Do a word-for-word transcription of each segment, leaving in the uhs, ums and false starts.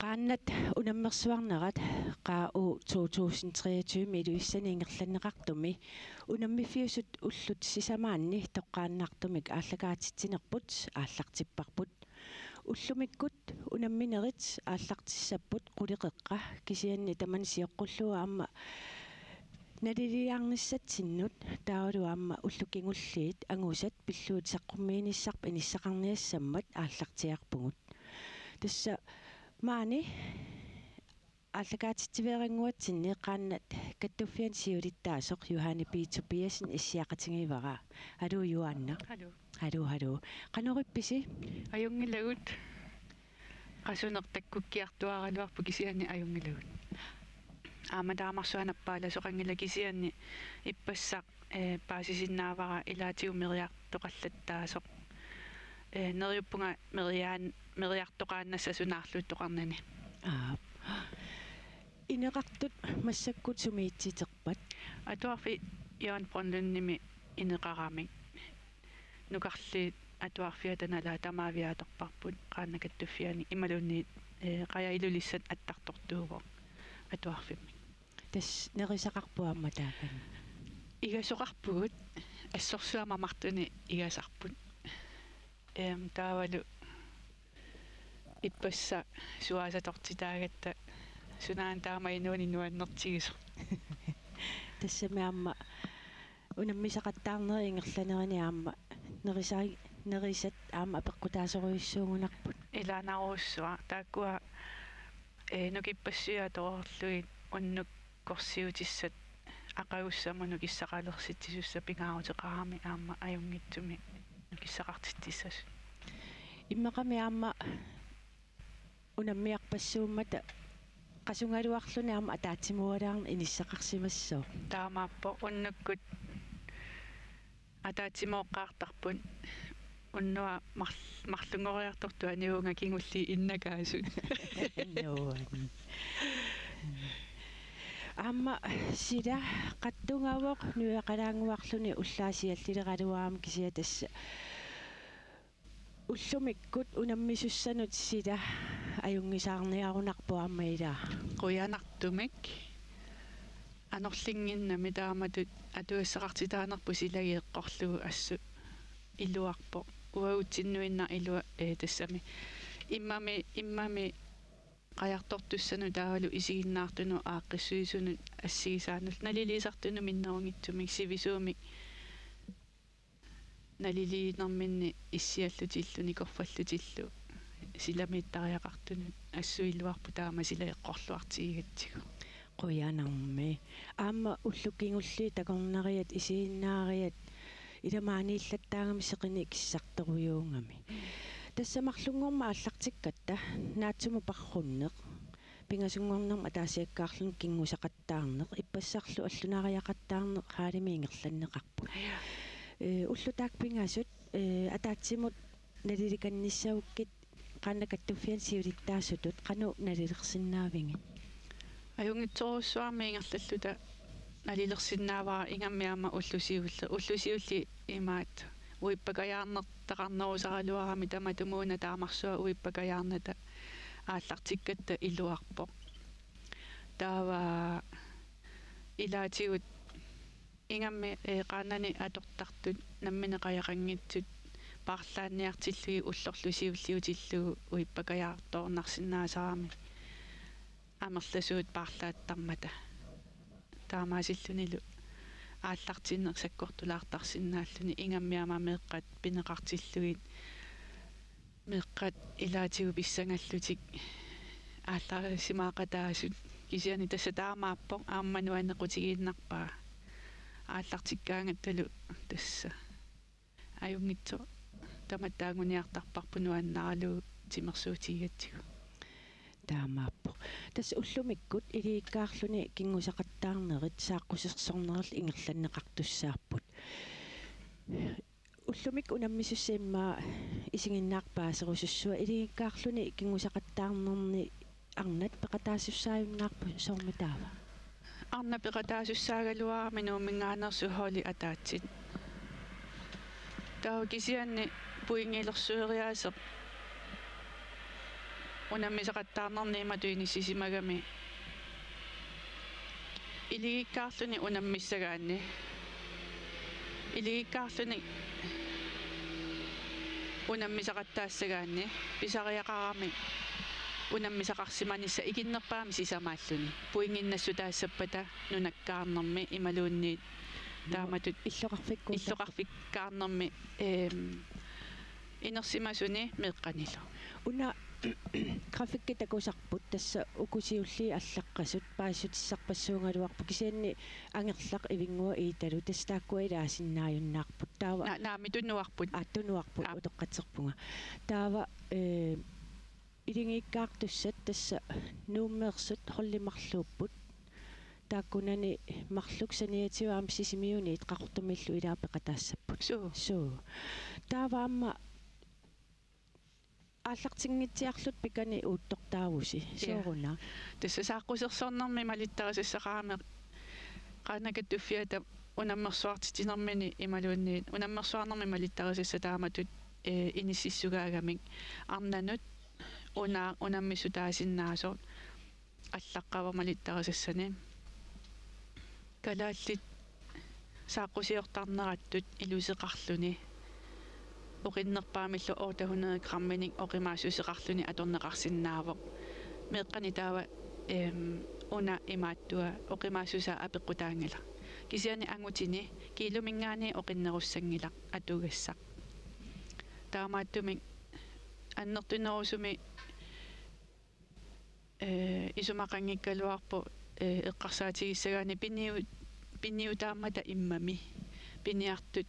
Qaannat unammersuarnerat Q U to tusind treogtyve Ilulissani ingerlanneqartumi unammiffiusut ullut sisamaanni toqqaannartumik aallakaatitsinerput aallartipparput. Ullumikkut unamminerit aallartissapput qulit qeqqat, kisianni tamanna sioqqullugu aamma naliliiarnissatsinnut taavalu aamma ullut kingulliit angusat pillugit saqqummiinissarput inissaqarniassammat aallartiaarpugut. Tassa maani aallakaatitsiveerannguatsinni Qaannat Kattuffianni siulittaasoq Johanne P. Tobiassen issiaqatigivara. Haluu Johanne. Haluu. Haluu, haluu. Qanorippisi? Ajunngilagut. Qasuneq takkukkiartuaraluarpoq kisianni ajunngilagut. Aamma taamarsuaq nappaalasoqanngilaq kisianni ippassaq, eh, paasisinnaavara ilaatigut meriartoqallattaasoq. Eh, neriuppunga meriaan-, meriartoqaannassaq sunaarluuttoqarnani. Aap. Ineqartut massakkut sumiititerpat? Atuarfik Jørgen Brønlundimi ineqaramik. Nukarliit atuarfiata nalaat tamaaviat atorparput Qaannat Kattuffianni imaluunniit, eh, Qaja Ilulissat attartortuuvoq atuarfimmik. Tassa nerisaqarpoq aamma taakani? Igasoqarpugut, assorsuaq mamartuni igasarput. Ehm, taavalu ippassaq suaasatortitaagatta sunaana taama inuuneq nuannertigisoq. Tassami aamma unammisaqattaarnerit ingerlanerini aamma nerisa-, nerisat aamma apeqqutaasorujussuugunarput. Ilaanarujussuaq taakkua, eh, nukippassuit atoreerlugit unnukkorsiutissat aqagussamut nukissaqalersitsisussat pingaaruteqarami aamma ajunngitsumik nukissaqartitsissasut. Immaqami aamma unammiarpassuummata qasugaluarluni aamma ataatsimuualaarneq inissaqarsimassooq. Taamaappoq, unnukkut ataatsimooqqaartarput. Unnuaq mar-, marlunngoriartortuaniuvunga kingulliit innakaasut. Nuann. Aamma sila qattugavoq nuiaqalaannguarluni ullaasiallileraluarami kisianni tassa ullumikkut unammisussanut sila ajunngisaarniarunarpoq aamma ilaa. Qujanartumik. Anorlinnginnami taamatut atugassaqartitaanerput silagit eqqorlugu assut iluarpoq. Uagutsinnuinnaq ilua-, eh, tassami. Immami, immami qajartortussanut taavalu isiginnaartunut aaqqissuisunut assigisaanut naliliisartunut minnerunngitsumik sivisuumik naliliinerminni issiallutillu nikorfallutillu silamiittariaqartunut assut iluarpoq taama sila eqqorluartigigatsigu. Qujanarmi. Aamma ullut kingulliit takornariat isiginnaariat ilamaaniillattaagami seqineq kissartorujuugami. Tassa marlunngormat aallartikkatta naatsumik parrunneq, pingasunngornermik ataasiakkaarluni kinngusaqattaarneq, ippassarlu allunaariaqattaarneq Haalimik ingerlanneqarput. Ja. Eh, ullut taakku pingasut, eh, ataatsimut nalilikannissagukkit Qaannat Kattuffianni siulittaasutut qanoq nalilersinnaavigit? Ajunngitsorujussuarmik ingerlalluta nalilersinnaavara ingammik aamma ullut siulliit, ullut siulliit imaattoq uippakajaarnertaqarnerusaraluarami, tamatumuuna taamarsuaq uippakajaarnata aallartikkatta iluarpoq. Taava ilaatigut ingammik, eh, qaannani atortartut nammineq qajaqanngitsut paarlaanniartillugit ullorlu siulliutillugu uippakajaartoornarsinnaasarami amerlasuut paarlaattarmata. Taamaasillunilu aallartinneq sakkortulaartarsinnaalluni ingammik aamma meeqqat pineqartillugit meeqqat ilaatigut pissangallutik aallarisimaaqataasut, kisianni tassa taamaappoq aamma nuannequtigiinnarpaa aallartikkaangattalu tassa. Ajunngitsoq tamatta anguniartarparput nuannaralugu timersuutigigatsigu. Taamaappoq. Tassa ullumikkut ilikkaarluni kinngusaqattaarnerit saaqqusersornerullu ingerlanneqartussaapput. Ullumikkut unammisussat immaqa isiginnaarpaaserusussua ilikkaarluni kinngusaqattaarnerni arnat peqataasussaajunnaarpoq, soormitaava? Arnat peqataasussaagaluarami Nuumminngaanneersut holdit ataatsit. Taava kisianni pointilersueriaaseq Unammisaqattaarnerni imatut inissisimagami iligikkaarluni unammissagaanni, iligikkaarluni unammisaqattaassagaanni pisariaqarami unammisaqarsimanissaq ikinnerpaamik sisamaalluni. Pointinnassutaassappat nunakkaarnermi imaluunniit taamatut illoqarfikkuuta. Illoqarfikkaarnermi, ehm, inersimasuni meeqqanilu. Una grafikki takusarput, tassa uku siulliit allaqqasut paasissutissarpassuugaluarpoq, kisianni Angerlaq Ivinnguaq Iitalu, tassa taakkua ilaasinnaajunnaarput. Taava Na-, naamik tunuarput. Aa, tunuarput. Aap. Utoqqatserpunga. Taava, eh, iligikkaartussat tassa Nuummeersut holdit marluupput. Taakkunani marluk saniatigut aamma Sisimiuniit Qaqortumiillu ilaat peqataassapput. Suu. Suu. Taava aamma aallartinngitsiarlutit pikani uuttortaavusi. Ja. Sooruna? Tassa saaqqusersornermi malittarisassaqarami Qaannat Kattuffiata unammersuartitsinermini imaluunniit unammersuarnermi malittarisassat taamatut, eh, inississugaagamik arnanut una-, unammissutaasinnaasoq allaqqavoq malittarisassani. Kalaallit saaqqusiortarnerattut iluseqarluni oqinnerpaamillu otte hundrede gramminik oqimaassuseqarluni atorneqarsinnaavoq. Meeqqani taava, ehm, una imaattua oqimaassusaa apeqqutaanngilaq. Kisianni angutini kiiluminngaanniit oqinnerussanngilaq atugassaq. Taamaattumik annertunerusumik, eh, isumaqanngikkaluarpoq, eh, eqqarsaatigissagaanni piniu-, piniutaammata immami. Piniartut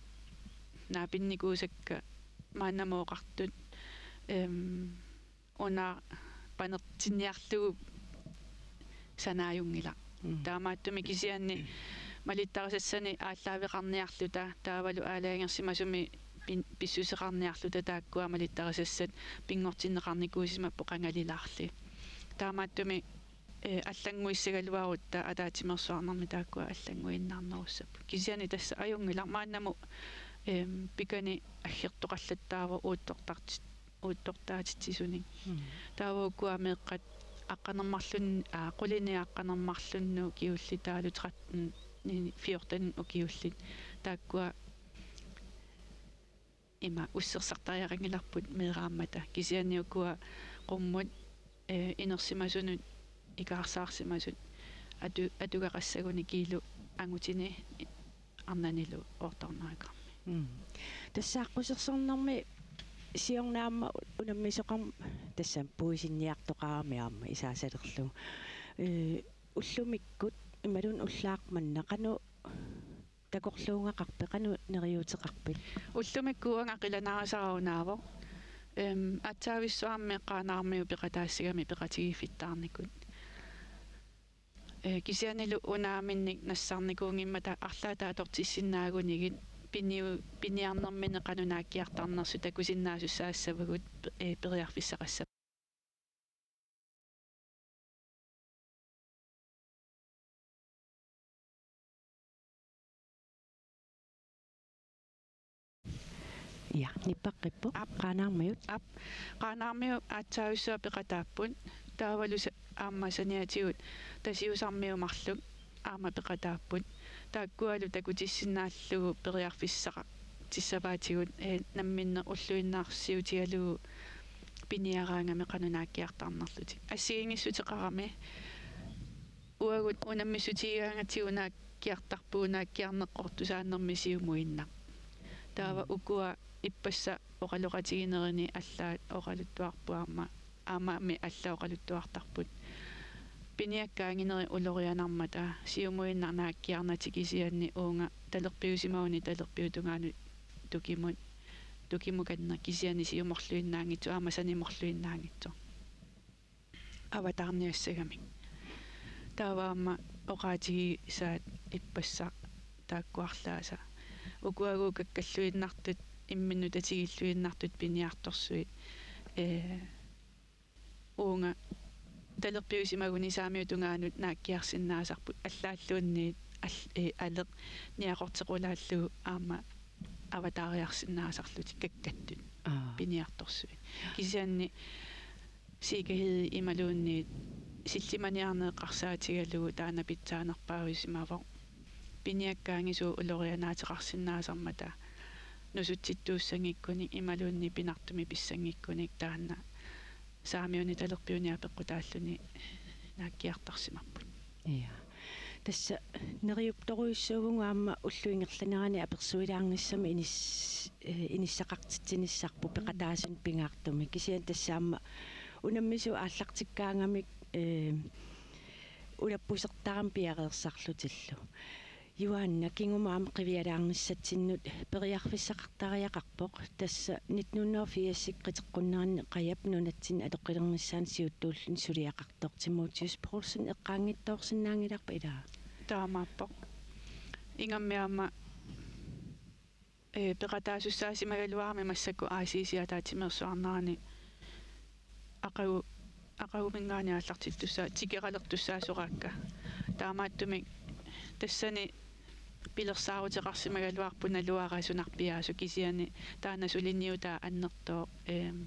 naapinnikuusakka maannamut oqartut, ehm, una panertinniarlugu sanaajunngilaq. Mm. Taamaattumik kisianni malittarisassani aallaaveqarniarluta taavalu aalajangersimasumi pin-, pissuseqarniarluta taakkua malittarisassat pinngortinneqarnikuusimapput qangalilaarli. Taamaattumik, eh, allannguissagaluarutta ataatsimeersuarnermi taakkua allannguiinnarnerussapput. Kisianni tassa ajunngilaq maannamut, ehm, pikani aggertoqallattaavoq uuttortartit-, uuttortaatitsisunik. Mm. Taava ukua meeqqat aqqaneq-marlun-, aa, qulinik aqqaneq-marlunnut ukiullit, taavalu tretten, fjorten ukiullit. Taakkua ima ussersartariaqanngilarput meeraammata. Kisianni ukua qummut, eh, inersimasunut ikaarsaarsimasut atu-, atugaqassaguni kiilu angutini arnanilu otte hundrede grammi. Mm. Tassa saaqqusersornermi siorna aamma unammisoqarmat tassami puisinniartoqarami aamma isaasalerlugu. Eh, ullumikkut imaluunniit ullaaq manna qanoq takorluugaqarpit, qanoq neriuuteqarpit? Ullumikkut uanga qilanaarusara unaavoq. Ehm, aatsaavissuarmi Qaanaarmiut peqataassagami peqatigiiffittaarnikut. Eh, kisiannilu unaaminnik nassarnikuunngimmata arlaata atortissinnaagunigit piniu-, piniarnermini qanoq naakkiartarnersut takusinnaasussaassavarput, eh, periarfissaqassapput. Ja, nippaqqippoq. Aap. Qaanaarmiut. Aap. Qaanaarmiut aatsaavissuaq peqataapput. Taavalu sa-, aamma saniatigut Tasiusarmiut marluk aamma peqataapput. Taakkualu takutissinnaallugu periarfissaqartissavarput, eh, namminneq ulluinnarsiutigalugu piniaraangami qanoq naakkiartarnerlutik. Assigiinngissuteqarami uagut unammissutigigaangatsigu naakkiartarpugut naakkiarneqqortusaanermi siumuinnaq. Taava ukua ippassaq oqaloqatiginerini allaat oqaluttuarput aamma, aammami allat oqaluttuartarput. Piniakkaangineri ulorianarmata siumuinnaq naakkiarnatik, kisianni uunga talerpiusimaguni talerpiup tungaanut tukimut, tukimukanneq, kisianni siumorluinnaanngitsoq aamma sanimorluinnaanngitsoq avataarniassagamik. Taava aamma oqaatigisaat ippassaq taakku arlaasa. Ukuagut kakkalluinnartut, imminnut tatigiilluinnartut piniartorsuit, ee, uunga talerpiusimaguni saamiup tungaanut naakkiarsinnaasarput, allaalluunniit al-, ee, aleq niaqortequlaallugu aamma avataariarsinnaasarlutik kakkattut. Aa. Piniartorsuit. Kisianni sikkerhed imaluunniit sillimaniarneq eqqarsaatigalugu taanna pitsaanerpaajusimavoq. Piniakkaanngitsoq ulorianaateqarsinnaasarmata nusutsittuussanngikkunik imaluunniit pinartumik pissanngikkunik taanna saamiuni talerpiuni apeqqutaalluni naakkiartarsimapput. Ja. Tassa neriuptorujussuuvugut aamma ullup ingerlanerani apersuilaarnissami inis-, eh, inissaqartitsinissarput peqataasunik pingaartumik. Kisianni tassa aamma unammisut aallartikkaangamik, eh, ulappusertaramik piareersarlutillu. Juaanna, kingumut aamma qivialaarnissatsinnut periarfissaqartariaqarpoq. Tassa nitten hundrede og firs qiteqqunnerani Qajap nunatsinni atoqqilernissaanut siuttuulluni suliaqartoq Timotheus Poulsen eqqaanngitsoorsinnaanngilarpa ilaa? Taamaappoq. Ingammik aamma, eh, peqataasussaasimagaluarami massakkut A C C ataatsimeersuarnerani aqagu-, aqaguminngaanniit aallartittussaa-, tikeralertussaasoraakka. Taamaattumik tassani pilersaaruteqarsimagaluarpoq naluara sunarpiaasoq kisianni taanna suliniutaa annertooq, ehm,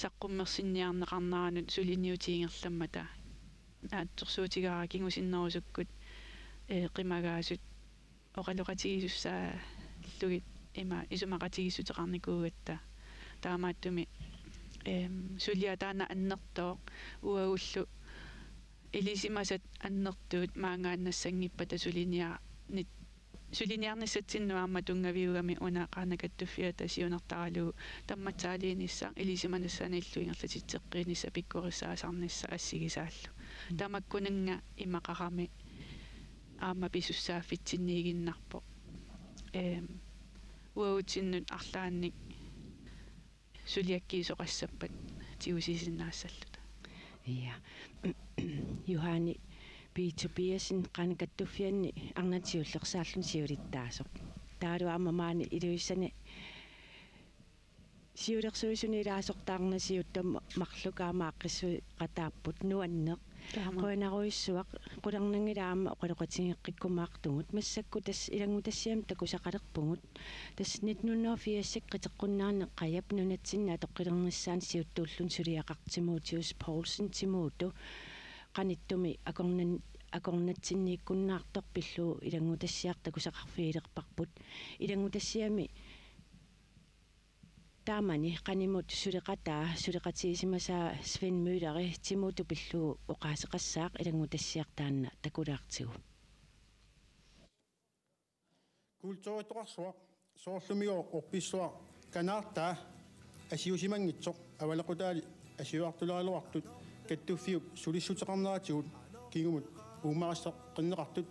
saqqummersinniarneqarneranut suliniutit ingerlammata. Naatsorsuutigaara kingusinnerusukkut, eh, qimagaasut oqaloqatigiissussaallugit ima isumaqatigiissuteqarnikuugatta. Taamaattumik, ehm, suliaq taanna annertooq uagullu ilisimasat annertuut maanngaannassanngippata suliniarnit-, suliniarnissatsinnut aamma tunngaviugami una Qaannat Kattuffiata siunertaralugu tammatsaaliinissaq ilisimasassanillu ingerlatitseqqiinissaq pikkorissaasarnissaq assigisaallu. Mm. Tamakkuninnga imaqarami aamma pisussaaffitsinniiginnarpoq. Ehm, uagutsinnut arlaannik suliakkiisoqassappat tigusisinnaassalluta. Ja. Juhani P. Tobiassen Qaannat Kattuffianni arnat siullersaarluni siulittaasoq. Taavalu aamma maani Ilulissani siulersuisuni ilaasortaarnasiuttam marluk aamma aaqqissueqataapput nuanneq. Taama. Qujanarujussuaq, qularnanngilaq aamma oqaloqatigeqqikkumaartugut. Massakkut tassa ilanngutassiami takusaqalerpugut. Tassa nitten hundrede og firs qiteqqunnerani Qajap nunatsinni atoqqilernissaanut siuttuulluni suliaqartoq Timotheus Poulsen Timoto qanittumi akornan-, akornatsinniikkunnaartoq pillugu ilanngutassiaq takusaqarfigilerparput. Ilanngutassiami taamani qanimut suleqataa, suleqatigisimasaa Svend Mølleri Timoto pillugu oqaaseqassaaq ilanngutassiaq taanna takulaartigu. Kulturittoqarsuaq soorlumi orpissuaq kanaartaa asiusimanngitsoq avalaqutaali asiuartulaaraluartut Kattuffiup sulissuteqarneratigut kingumut uummarissaqqinneqartut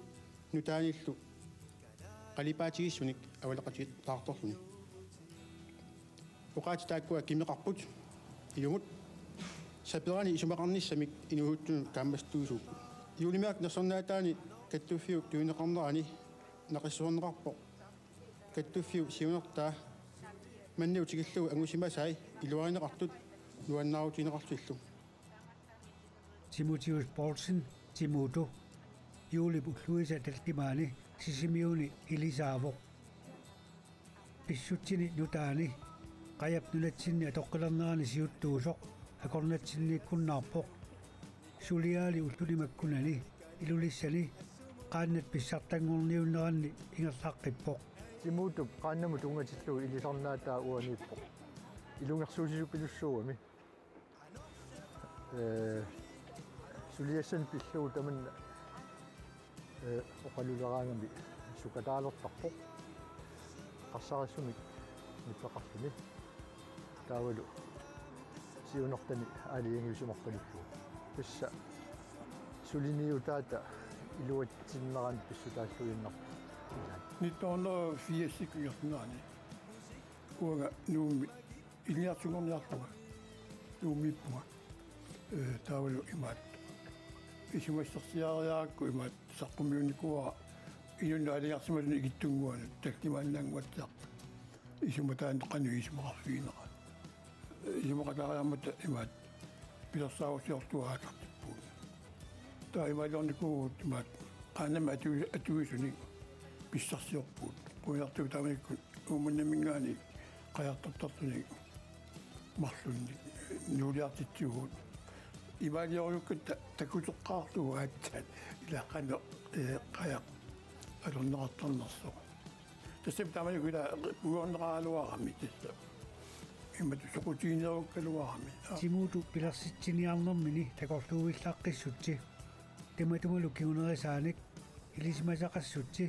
nutaanillu qalipaatigissunik avalaqatigiittartorluni. Oqaatsit taakkua kimeqarput ilumut saperani isumaqarnissamik inuusuttunut kaammattuisuupput. Juulimaak nersornaataani Kattuffiup tunineqarnerani naqissuserneqarpoq Kattuffiup siunertaa manniut tikillugu angusimasai iluarineqartut nuannaarutigineqarlutillu. Timotheus Poulsen, Timoto, juulip ulluisa tallimaani Sisimiuni ilisaavoq. Pissutsini nutaani Qajap nunatsinni atoqqilernerani siuttuusoq akornatsinniikkunnaarpoq. Suliaali ulluni makkunani Ilulissani qaannat pissartanngorniunneranni ingerlaqqippoq. Timotop qaannamut tunngatillugu ilisarnaataa uaniippoq. Ilungersuusiupilussuugami. Ee, suliassanik pillugu tamanna, ee, oqaluleraangami sukataalertarpoq. Qassarissumik nipeqarluni. Taavalu siunertani aalajangiusimarpaluppugut. Tassa suliniutaata iluatsinnerani pissutaalluinnarpoq. Nitten hundrede og firs ingerlanerani uanga Nuummi ilinniartunngorniarlunga Nuummiippunga. Ee, taavalu imaattoq isumassarsiariarakku imaattoq saqqummiunnikuuara inunnut aalajangersimallugu ikittunnguanut tallimaannaannguatsiarpoq. Isumataanut qanoq isumaqarfiginera. Ee, isumaqataariarmata imaattoq pilersaarusiorlugu aallartippugut. Taava imaaliornikuuvugut imaattoq qaannamik atu-, atuisunik pissarsiorpugut. Qujanartumik taamanikkut Uummannaminngaanniit qajartortartunik marlunnik, Nuuliartitsivugut. Imaaliorujukkatta takuteqqaarlugu aatsaat ilaa qanoq, ee, qajaq atorneqartarnersoq. Tassami taamanikkut ilaa puigorneqaraluarami tassa. Imatut soqutigineerukkaluarami. Timuutut pilersitsiniarnermini takorluuillaqqissutsi. Tamatumalu kingunerisaanik ilisimasaqassutsi.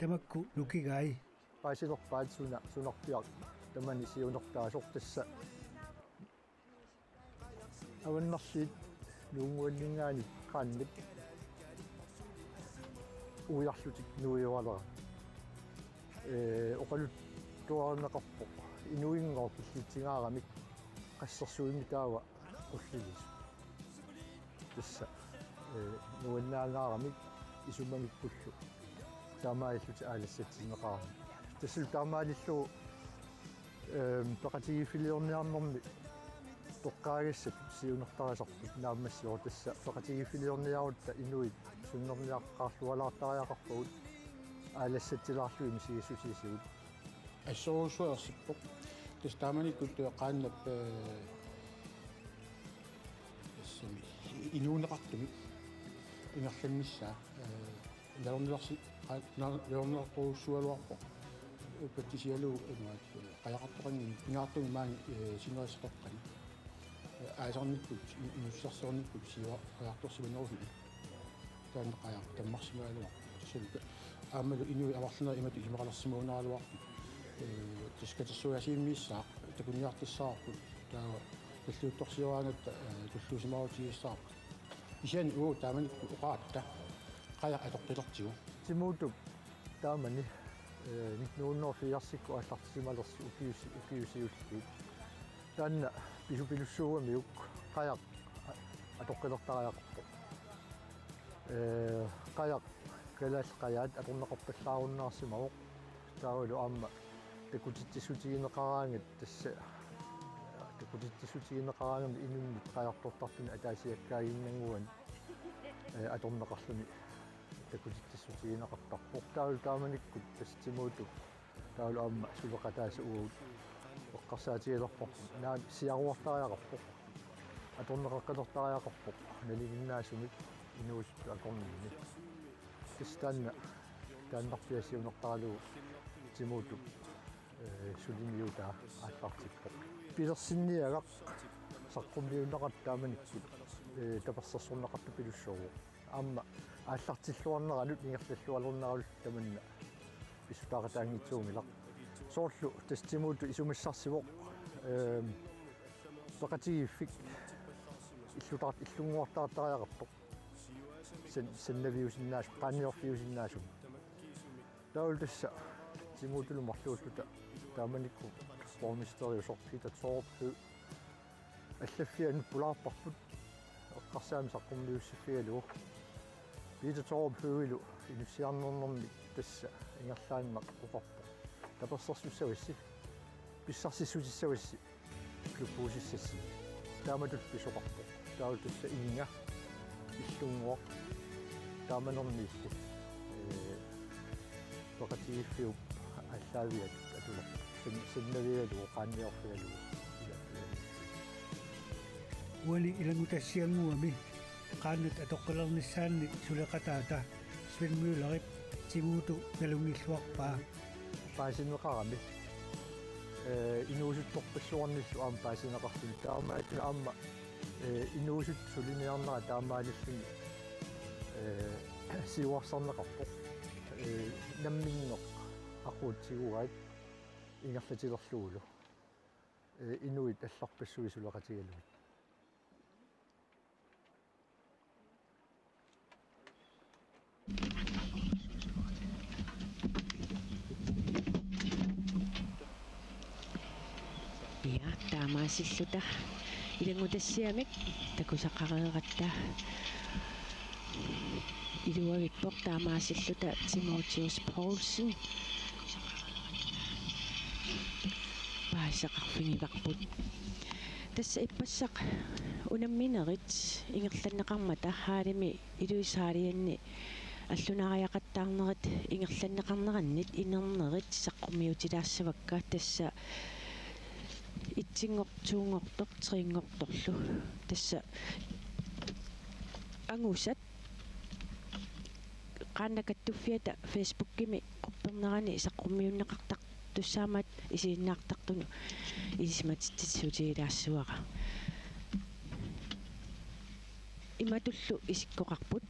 Tamakku nukigai. Paasilerpaat suna, sunarpiaq tamani siunertaasoq tassa. Avannarliit nuunnguanninngaanniit qaannat uiarlutik nuioralera. Ee, oqaluttuarineqarpoq. Inuinngooq killitsingaaramik qassersuimmi taava qullilisut. Tassa, ee, nuannaangaaramik isummanngikkullu. Taamaalillutik aalassatsineqarami. Tassalu taamaalillugu, ehm, peqatigiiffiliorniarnermi toqqaagassat siunertarisarput naammassivoq tassa peqatigiiffiliorniarutta inuit sunnerniaqqaarlualaartariaqarpagut aalassatsilaarlugit misigissusiisigut. Assorujussuaq ersippoq. Tassa taamanikkut qaannap, ee, tassami inuuneqartumik ingerlannissaa, ee, nalornilersi-, qa-, na-, nalornilertorujussuugaluarpoq. Uppatisigalugu imaat, ee, qajaqartoqanngimmat pingaartumik maani, ee, sinerissaqaqqani. Ee, aasarnikkut, i-, inuussutissarsiornikkut siuariartorsimanerusuni. Taanna qajaq tammarsimagaluarpoq. Tassami aammalu inuit amerlanerit imatut isumaqalersimagunaraluarput. Ee, tassa katersugaasiimmiissaaq, takunniartussaavoq. Taava tulliuttorsioraangatta, ee, tulluusimaarutigissavarput. Kisianni uagut taamanikkut oqaratta qajaq atoqqilertigu. Timuutup taamani, ee, nitten hundrede og firsikkut aallartissimalersoq ukiusi-, ukiut siulliit. Taanna pisupilussuugamiuk qajaq atoqqilertariaqarpoq. Ee, qajaq kalaallit qajaat atorneqarpallaarunnaarsimavoq. Taavalu aamma takutitsissutigineqaraangat tassa, takutitsissutigineqaraangat inunnit qajartortartunit ataasiakkaaginnannguanik, ee, atorneqarluni takutitsissutigineqartarpoq. Taavalu taamanikkut tassa Timuutup taavalu aamma suleqataasa uagut eqqarsaatigilerparput. Naak siaruartariaqarpoq. Atorneqaqqilertariaqarpoq nalinginnaasumik inuusuttut akornanni. Tassa taanna taannarpiaq siunertaralugu Timuutup, ee, suliniutaa aallartippoq. Pilersinniagaq saqqummiunneqartoq taamanikkut, ee, tapersersorneqartupilussuuvoq. Aamma aallartilluarneranut ingerlalluarneranut tamanna pissutaaqataanngitsuunngilaq. Soorlu tassa Timuutut isumassarsivoq, ehm, peqatigiiffik illutar-, illunnguartaartariaqartoq. San-, sannaviusinnaasumik, qaanniorfiusinnaasumik. Taavalu tassa Timuutullu marluulluta taamanikkut borgmesteriusoq Peter Thorup Høegh allaffianut pulaarparput eqqarsaamik saqqummiussiffigalugu. Peter Thorup Høeghlu inussiarnernermik tassa ingerlaannaq oqarpoq: Tapersersussavassi, pissarsissutissavassi, klubbuusissassi. Taamatut pisoqarpoq. Taava tassa innga illunnguaq taamanerniilli, ee, peqatigiiffiup aallaaviat atulerpoq. San-, sannavigalugu, qaanniorfigalugu. Uani ilanngutassiannguami qaannat atoqqilernissaannik suleqataata Svend Møllerip Timuutut nalunngilluarpaa. Paasineqarami. Ee, inuusuttorpassuarnillu aamma paasineqarluni. Taamaattumik aamma, ee, inuusuttut suliniarnerat taamaalilluni, ee, siuarsarneqarpoq. Ee, namminneq aquutsigaat ingerlatilerlugulu. Ee, inuit allarpassuit suleqatigalugit. Ja, taamaasilluta ilanngutassiamik takusaqareeratta iluavippoq, taamaasilluta Timotheus Poulsen paasisaqarfigivarput. Tassa ippassaq unamminerit ingerlanneqarmata haalimi Ilulissanilu allunaariaqattaarnerit ingerlanneqarnerannit inernerit saqqummiutilaassavakka, tassa Itsinngor-, tuunngortoq, trinngortorlu. Tassa angusat qaannat kattuffiata Facebookimi quppernerani saqqummiunneqartartussaammat isiginnaartartunut ilisimatitsissutigilaassuara. Imatullu isikkoqarput.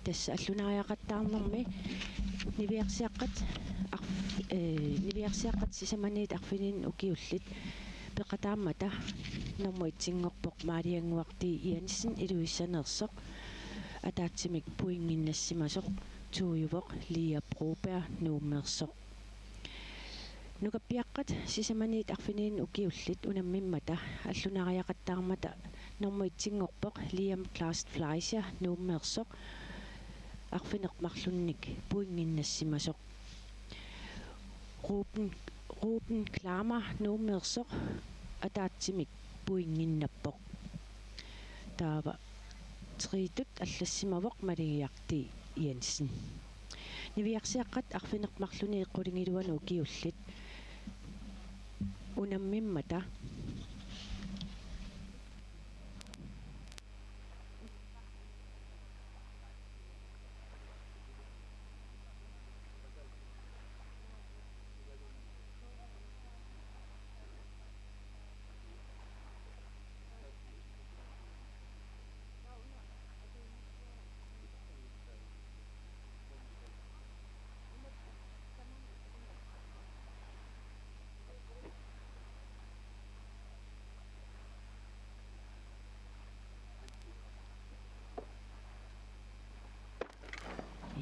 Tassa allunaariaqattaarnermi niviarsiaqqat arf-, ee, niviarsiaqqat sisamaniit arfinilinnik ukiullit peqataammata nummer etsinngorpoq Maaliannguaq T. Jensen Ilulissaneersoq ataatsimik pointinnginnassimasoq toogtyvevoq Lia Broberg Nuummeersoq. Nukappiaqqat sisamaniit arfinilinnik ukiullit unammimmata allunaariaqattaarmata nummer etsinngorpoq Liam Klaas Fleischer Nuummeersoq arfineq-marlunnik pointinnginnassimasoq. Ruben, Ruben Klammer Nuummeersoq ataatsimik pointinnginnappoq. Taava triitut allassimavoq Maligiaq T. Jensen. Niviarsiaqqat arfineq-marlunniit qulingiluanut ukiullit unammimmata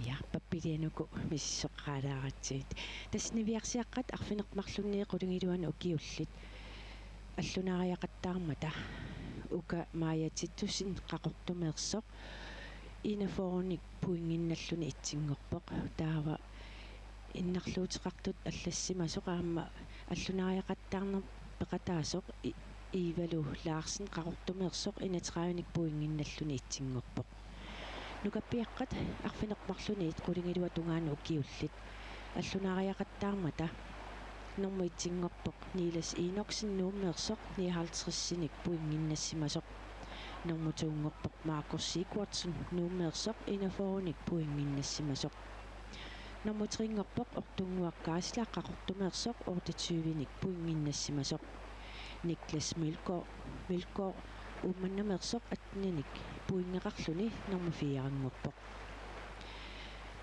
Ja, pappilianuku misissoqqaalaaratsigit. Tassa niviarsiaqqat arfineq-marlunniit qulingiluanut ukiullit allunaariaqattaarmata uka Maja Titussen Qaqortumeersoq enogfyrrenik pointinnginnalluni etsinngorpoq. Taava innarluuteqartut allassimasoq aamma allunaariaqattaarneq peqataasoq I-, Ivalu Larsen Qaqortumeersoq enogtredivenik pointinnginnalluni etsinngorpoq. Nukappiaqqat arfineq-marlunniit qulingiluat tungaanut ukiullit allunaariaqattaarmata nummer etsinngorpoq Niels Enoksen Nuummeersoq nioghalvtredsinik pointinnginnassimasoq. Nummer tonngorpoq Markus Sigurdsen Nuummeersoq enogfyrrenik pointinnginnassimasoq. Nummer trenngorpoq Ortunnguaq Kaasla Qaqortumeersoq otteogtyvenik pointinnginnassimasoq. Niklas Mølgaard, Mølgaard Uummannaameersoq atteninik pointeqarluni nummer firenngorpoq.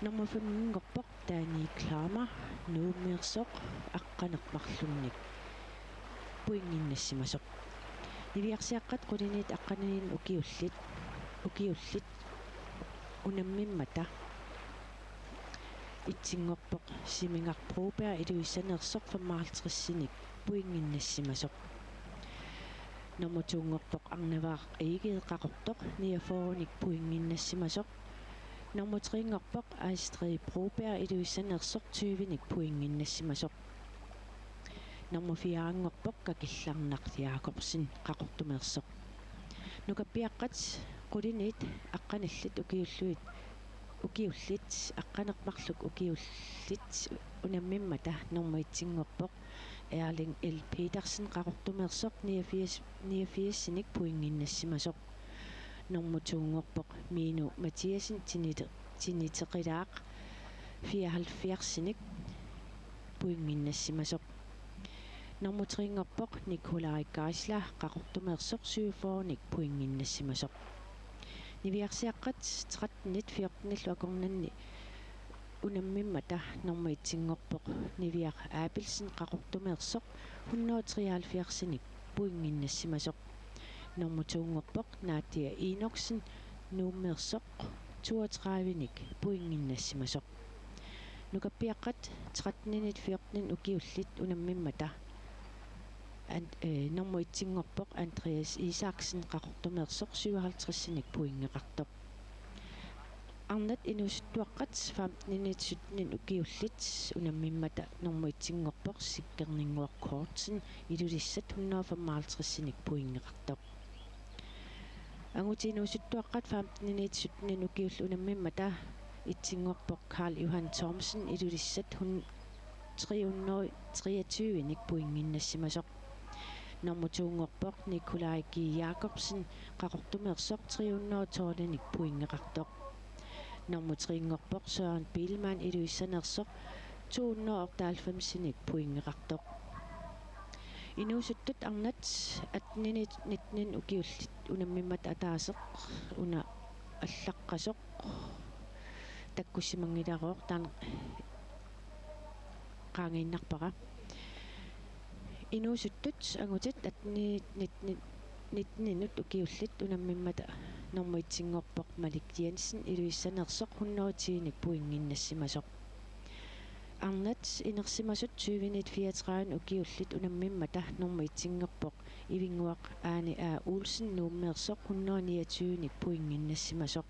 Nummer femmenngorpoq Danny Klammer Nuummeersoq aqqaneq-marlunnik pointinnginnassimasoq. Niviarsiaqqat qulinit aqqanilinnik ukiullit, ukiullit unammimmata etsinngorpoq Simigar Broberg Ilulissaneersoq femoghalvtredsinik pointinnginnassimasoq. Nummer tonngorpoq Arnavaq Egede Qaqortoq niogfyrrenik pointinnginnassimasoq. Nummer trenngorpoq Astrid Broberg Ilulissaneersoq tyvenik pointinnginnassimasoq. Nummer firenngorpoq Kakillarnaq Jakobsen Qaqortumeersoq. Nukappiaqqat qulinit aqqanillit ukiulluit, ukiullit aqqaneq-marluk ukiullit unammimmata nummer etsinngorpoq Erling L. Petersen Qaqortumeersoq niogfirs, niogfirsinik pointinnginnassimasoq. Nummer tonngorpoq Minu Mathiassen Tinit-, Tiniteqilaaq fireoghalvfjerdsinik pointinnginnassimasoq. Nummer trenngorpoq Nikolaj Geisler Qaqortumeersoq syvogfyrrenik pointinnginnassimasoq. Niviarsiaqqat trettenit fjortenillu akornanni unammimmata nummer etsinngorpoq Niviaq Abelsen Qaqortumeersoq hundrede treoghalvfjerdsinik pointinnginnassimasoq. Nummer tonngorpoq Nadia Enoksen Nuummeersoq toogtredivenik pointinnginnassimasoq. Nukappiaqqat tretteninit fjorteninik ukiullit unammimmata an-, eh, nummer etsinngorpoq Andreas Isaksen Qaqortumeersoq syvoghalvtredsinik pointeqartoq. Arnat inuusuttuaqqat femteninit sytteninik ukiullit unammimmata nummer etsinngorpoq Sikkerninnguaq Kortsen Ilulissat hundrede femoghalvtredsinik pointeqartoq. Angutit inuusuttuaqqat femteninit sytteninik ukiullit unammimmata etsinngorpoq Karl Johan Thomsen Ilulissat hun-, tre hundrede treogtyvenik pointinnginnassimasoq. Nummer to-nngorpoq Nikolaj G. Jakobsen, Qaqortumeersoq, tre hundrede og tolv-inik pointeqartoq. Nummer tre-nngorpoq Søren Biilmann, Ilulissaneersoq, to hundrede og otteoghalvfems-inik pointeqartoq. Inuusuttut arnat atten-init nitten-init ukiullit unammimmata ataaseq una allaqqasoq takkussimanngilarooq, taanna qaangiinnarpara. Inuusuttut angutit atten-init nitten-init ukiullit unammimmata nummer et-inngorpoq Malik Jensen, Ilulissaneersoq, hundrede og ti-nik pointiinnassimasoq. Arnat inersimasut tyve-init fireogtredive-init ukiullit unammimmata nummer et-inngorpoq Ivinnguaq Aani A. Olsen, Nuummeersoq, hundrede og niogtyve-nik pointiinnassimasoq.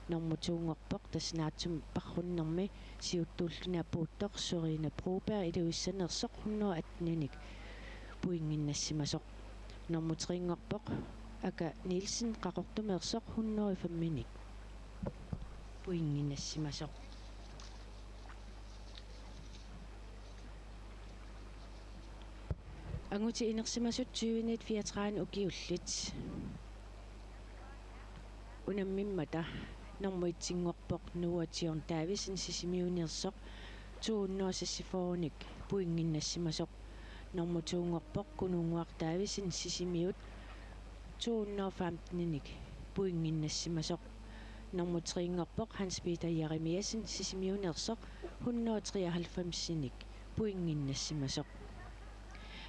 Nummer to-nngorpoq tassa naatsumik paarrunnermi siuttuulluni apuuttoq Sørine Broberg, Ilulissaneersoq, hundrede og atten-inik pointiinnassimasoq. Nummer tre-nngorpoq Aka Nielsen, Qaqortumeersoq, hundrede og fem-inik pointiinnassimasoq. Angutit inersimasut tyve-init fireogtredive-init ukiullit unammimmata nummer et-inngorpoq Noah John Davidsen, Sisimiuneersoq, to hundrede og seksogfyrre-nik pointiinnassimasoq. Nummer to-nngorpoq Kununnguaq Davidsen, Sisimiut, to hundrede og femten-inik pointiinnassimasoq. Nummer tre-nngorpoq Hans Peter Jeremiassen, Sisimiuneersoq, hundrede og treoghalvfems-inik pointiinnassimasoq.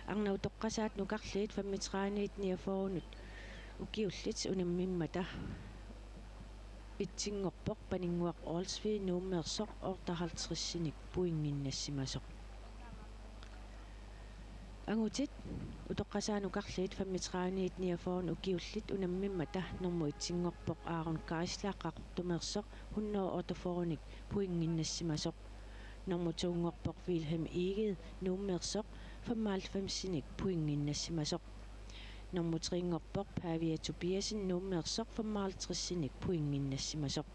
Arnat utoqqasaat nukarliit femogtredive-init niogfyrre-init ukiullit unammimmata et-inngorpoq Paninnguaq Olsvig, Nuummeersoq, otteoghalvtreds-inik pointiinnassimasoq. Angutit utoqqasaat nukarliit femogtredive-init niogfyrre-init ukiullit unammimmata nummer et-inngorpoq Aaron Geisler, Qaqortumeersoq, hundrede og otteogfyrre-nik pointiinnassimasoq. Nummer to-nngorpoq Vilhelm Egede, Nuummeersoq, femoghalvfems-inik pointiinnassimasoq. Nummer tre-nngorpoq Pavia Tobiassen, Nuummeersoq, femoghalvtreds-inik pointiinnassimasoq.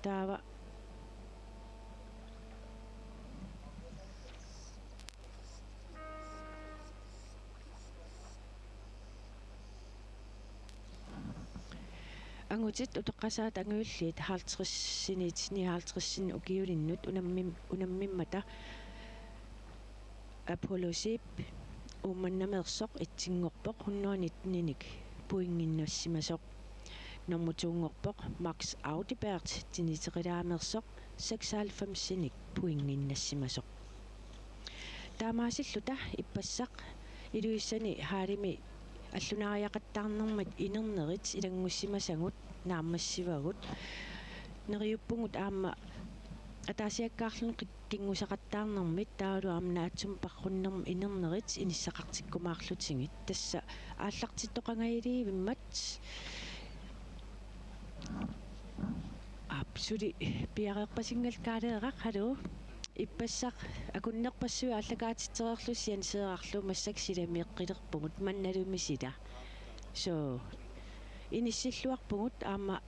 Taava angutit utoqqasaat angajulliit halvtreds-init nioghalvtreds-inik ukiulinnut unammim-, unammimmata Apollo Zeeb, Uummannaameersoq, et-inngorpoq, hundrede nitten-inik pointiinnassimasoq. Nummer to-nngorpoq Max Audibert, Tiniterilaarmeersoq, seksoghalvfems-inik pointiinnassimasoq. Taamaasilluta ippassaq Ilulissani hallimi allunaariaqattaarnermit inernerit ilanngussimasagut naammassivagut. Neriuppugut aamma ataasiakkaarluni qik-, kinngusaqattaarnermit taavalu aamma naatsumik paarrunnermi inernerit inissaqartikkumaarlutigit. Tassa aallartittoqangajaliivimmat. Aap, suli piareerpasinngilaq, Kaaleeraq, hallo. Ippassaq akunnerpassuit aallakaatitsereerlusi Jenseerarlu, massakkut silamiikkilerpugut, mannaluunniit sila. So, inissilluarpugut aamma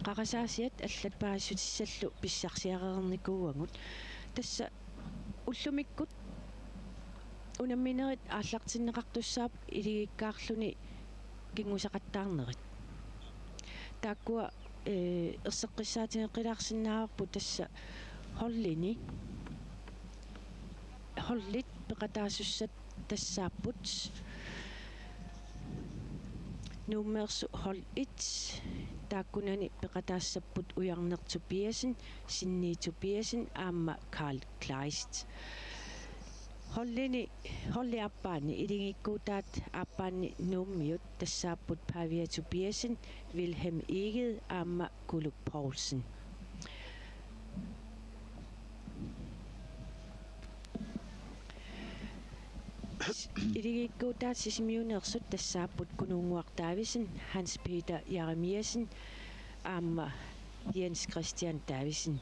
qarasaasiat allat paasissutissallu pissarsiareernikuuagut. Tassa ullumikkut unamminerit aallartinneqartussaapput iligikkaarluni kinngusaqattaarnerit. Taakkua, eh, erseqqissaatigeqqilaarsinnaavarput tassa holdini. Holdit peqataasussat tassaapput Nuummeersoq hold et, taakkunani peqataassapput Ujarneq Tobiassen, Sinni Tobiassen aamma Karl Kleist. Holdini, holdip aappaani, iligikkuutaat aappaanni Nuummiut, tassaapput Pavia Tobiassen, Vilhelm Egede aamma Kuluk Poulsen. Iligikkuutaat Sisimiuneersut tassaapput Kununnguaq Davidsen, Hans Peter Jeremiassen aamma Jens Christian Davidsen.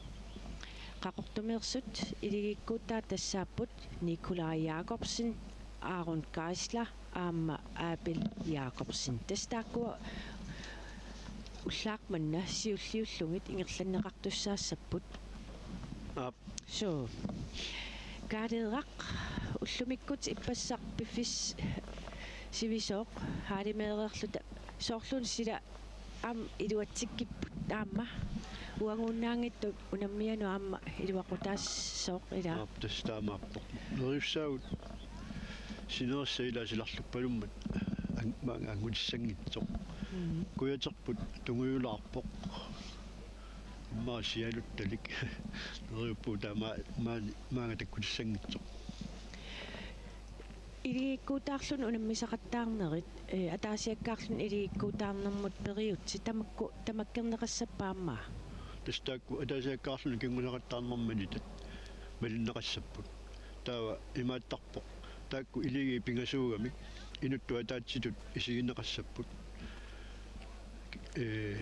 Qaqortumeersut iligikkuutaat tassaapput Nikolaj Jakobsen, Aaron Geisler aamma Abel Jakobsen. Tassa taakkua ullaaq manna siulliullugit ingerlanneqartussaassapput. Aap. So. Kaaleeraq, ullumikkut ippassaq piffissaq sivisooq haalimeereerluta soorluuna sila aamma iluatsikkipput aamma uaguunnaanngitsoq unammianut aamma iluaqutaassooq ilaa. Aap, tassa taamaappoq. Neriussaagut sinerissap ilaa silarluppalummat ang-, maanga angutissanngitsoq. Mm. Kujaterput tungujulaarpoq. Immaqa sialuttalik. Neriuppugut taama maani maanga takkutissanngitsoq. Iligikkuutaarluni unammisaqattaarnerit, eh, ataasiakkaarluni iligikkuutaarnermut periutsit tamakku tamakkerneqassappat aamma? Tassa taakku ataasiakkaarluni kinguneqattaarnermut malitat malinneqassapput. Taava imaattarpoq. Taakku iligiit pingasuugamik inuttut ataatsitut isigineqassapput. Ee,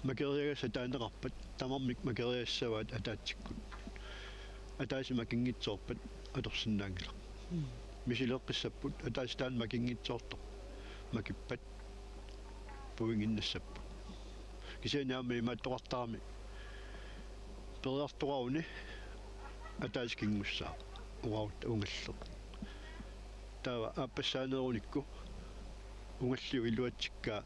makeriagassat taaneqarpat tamarmik makeriassavaat ataatsikkut. Ataaseq makinngitsoorpat atorsinnaanngilaq. Mm. Misileeqqissapput ataaseq taanna makinngitsoortoq. Makippat pointinnassapput. Kisianni aamma imaattoqartarami periartoqaruni ataaseq kinngussaaq uagut ungalleq. Taava aappassaaneerunikku ungalliup iluatsikkaa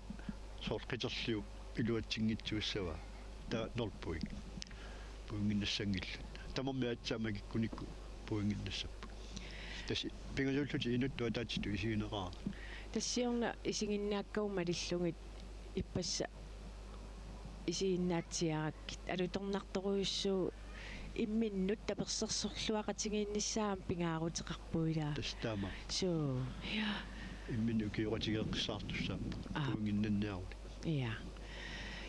soorlu qiterliup iluatsinngitsuussavaa. Taava nul point. Pointinnassanngillat. Tamarmik aatsaat makikkunikku pointinnassapput. Tassa pingasuullutik inuttut ataatsitut isigineqarami. Tassa siorna isiginnaakkavut malillugit ippassaq isiginnaatsiarakkit alutornartorujussuuvoq imminnut tapersersorluaqatigiinnissaa aamma pingaaruteqarpoq ilaa. Tassa taama. Suu. Ja. Imminnut ukioqatigeeqqissaartussaapput. Aa. Pointinnanniaruni. Ja.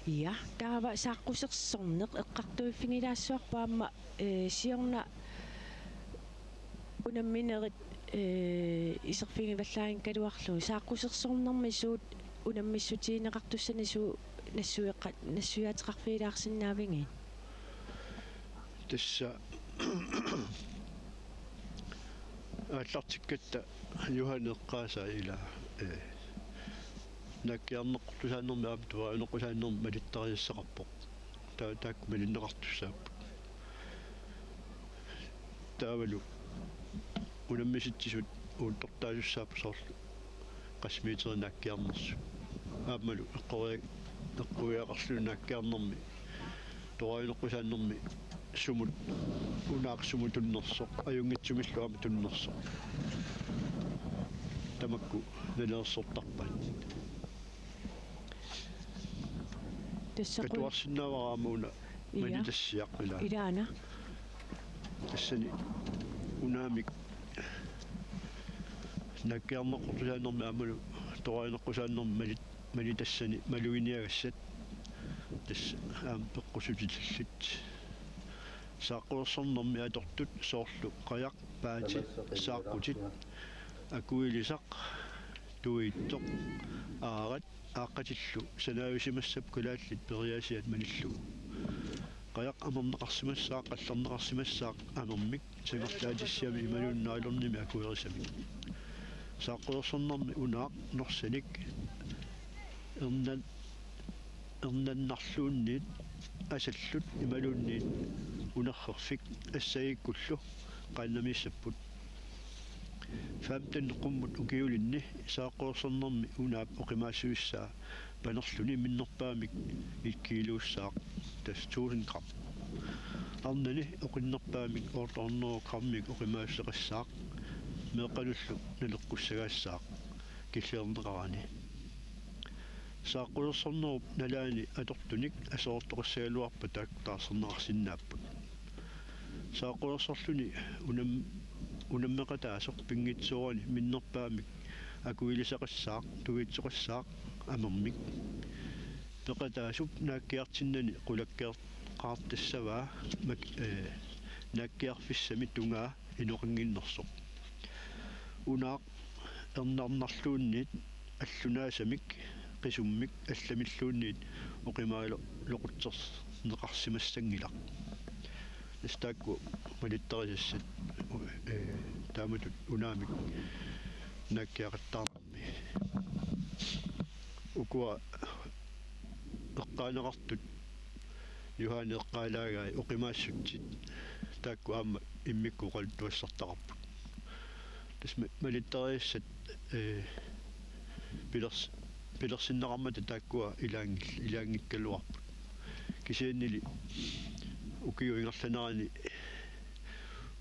Ja, taava saaqqusersorneq eqqartuiffigilaassuarpoq aamma, eh, siorna unamminerit, eh, iserfigivallaanngikkaluarlugu saaqqusersornermi suut unammissutigineqartussanik suut nassuiqa-, nassuiaateqarfigilaarsinnaavigit? Tassa aallartikkatta Juhani eqqaasaa ilaa, ee, naakkiarneqqusaannermi aamma tuarineqqusaannermi malittarisassaqarpoq. Taa-, taakku malinneqartussaapput. Taavalu unammisitsisut uuttortaasussaapput soorlu qassit meterit naakkiarnersut. Aammalu eqqori-, eqquiaqarluni naakkiarnermi, tuarineqqusaannermi sumut, unaaq sumut tunnersoq, ajunngitsumillu aamma tunnersoq. Tamakku nalilersortarpaat. Tassa qul- Katuarsinnaavara aamma una. Ia. Malitassiaq ilaa. Ilaana. Tassani unaamik naakkiarneqqusaannermi aammalu tuarineqqusaannermi malit-, malitassani maluginiagassat. Tassa aamma peqqussutillit. Saaqqusersornermi atortut soorlu qajaq, paatit, saaqqutit, akuilisaq, tuiittoq, aarat, aaqqatillu sanaajusimassapput kalaallit periaasiat malillugu. Qajaq amerneqarsimassaaq, qallerneqarsimassaaq amermik, sangerlaatissiami imaluunniit nylonimik akuerisamik. Saaqqusersornermi unaaq norsanik ernan-, ernannarluunniit asallut imaluunniit unerrerfik assagikkullu qaannamiissapput. Femten qummut ukiulinni saaqqusersornermi unaap oqimaassuissaa panerluni minnerpaamik et kiluussaaq, tassa tusind gram. Arnani oqinnerpaamik otte hundrede grammik oqimaassuseqassaaq meeqqanullu naleqqussagaassaaq killilerneqarani. Saaqqusersornerup nalaani atortunik aserortoqassagaluarpat taakku taarserneqarsinnaapput. Saaqqusersorluni unam-, unammeqataasoq pinngitsoorani minnerpaamik akuilisaqassaaq, tuiitsoqassaaq amermik. Peqataasup naakkiartinnani qulakkeertaqartassavaa mak-, ee, naakkiarfissami tungaa inoqannginnersoq. Unaaq ernarnarluunniit allunaasamik qisummik allamilluunniit oqimaalequtserneqarsimassanngilaq. Tassa taakku malittarisassat, ee, taamatut unaamik naakkiaqattaarnermi. Ukua eqqaaneqartut Juhani eqqaalaagai oqimaassutsit taakku aamma immikkut oqaluttuassartaqarput. Tassa ma-, malittarisassat, ee, pilers-, pilersinneqarmata taakkua ilaanngil-, ilaanngikkaluarput. Kisiannili ukiup ingerlanerani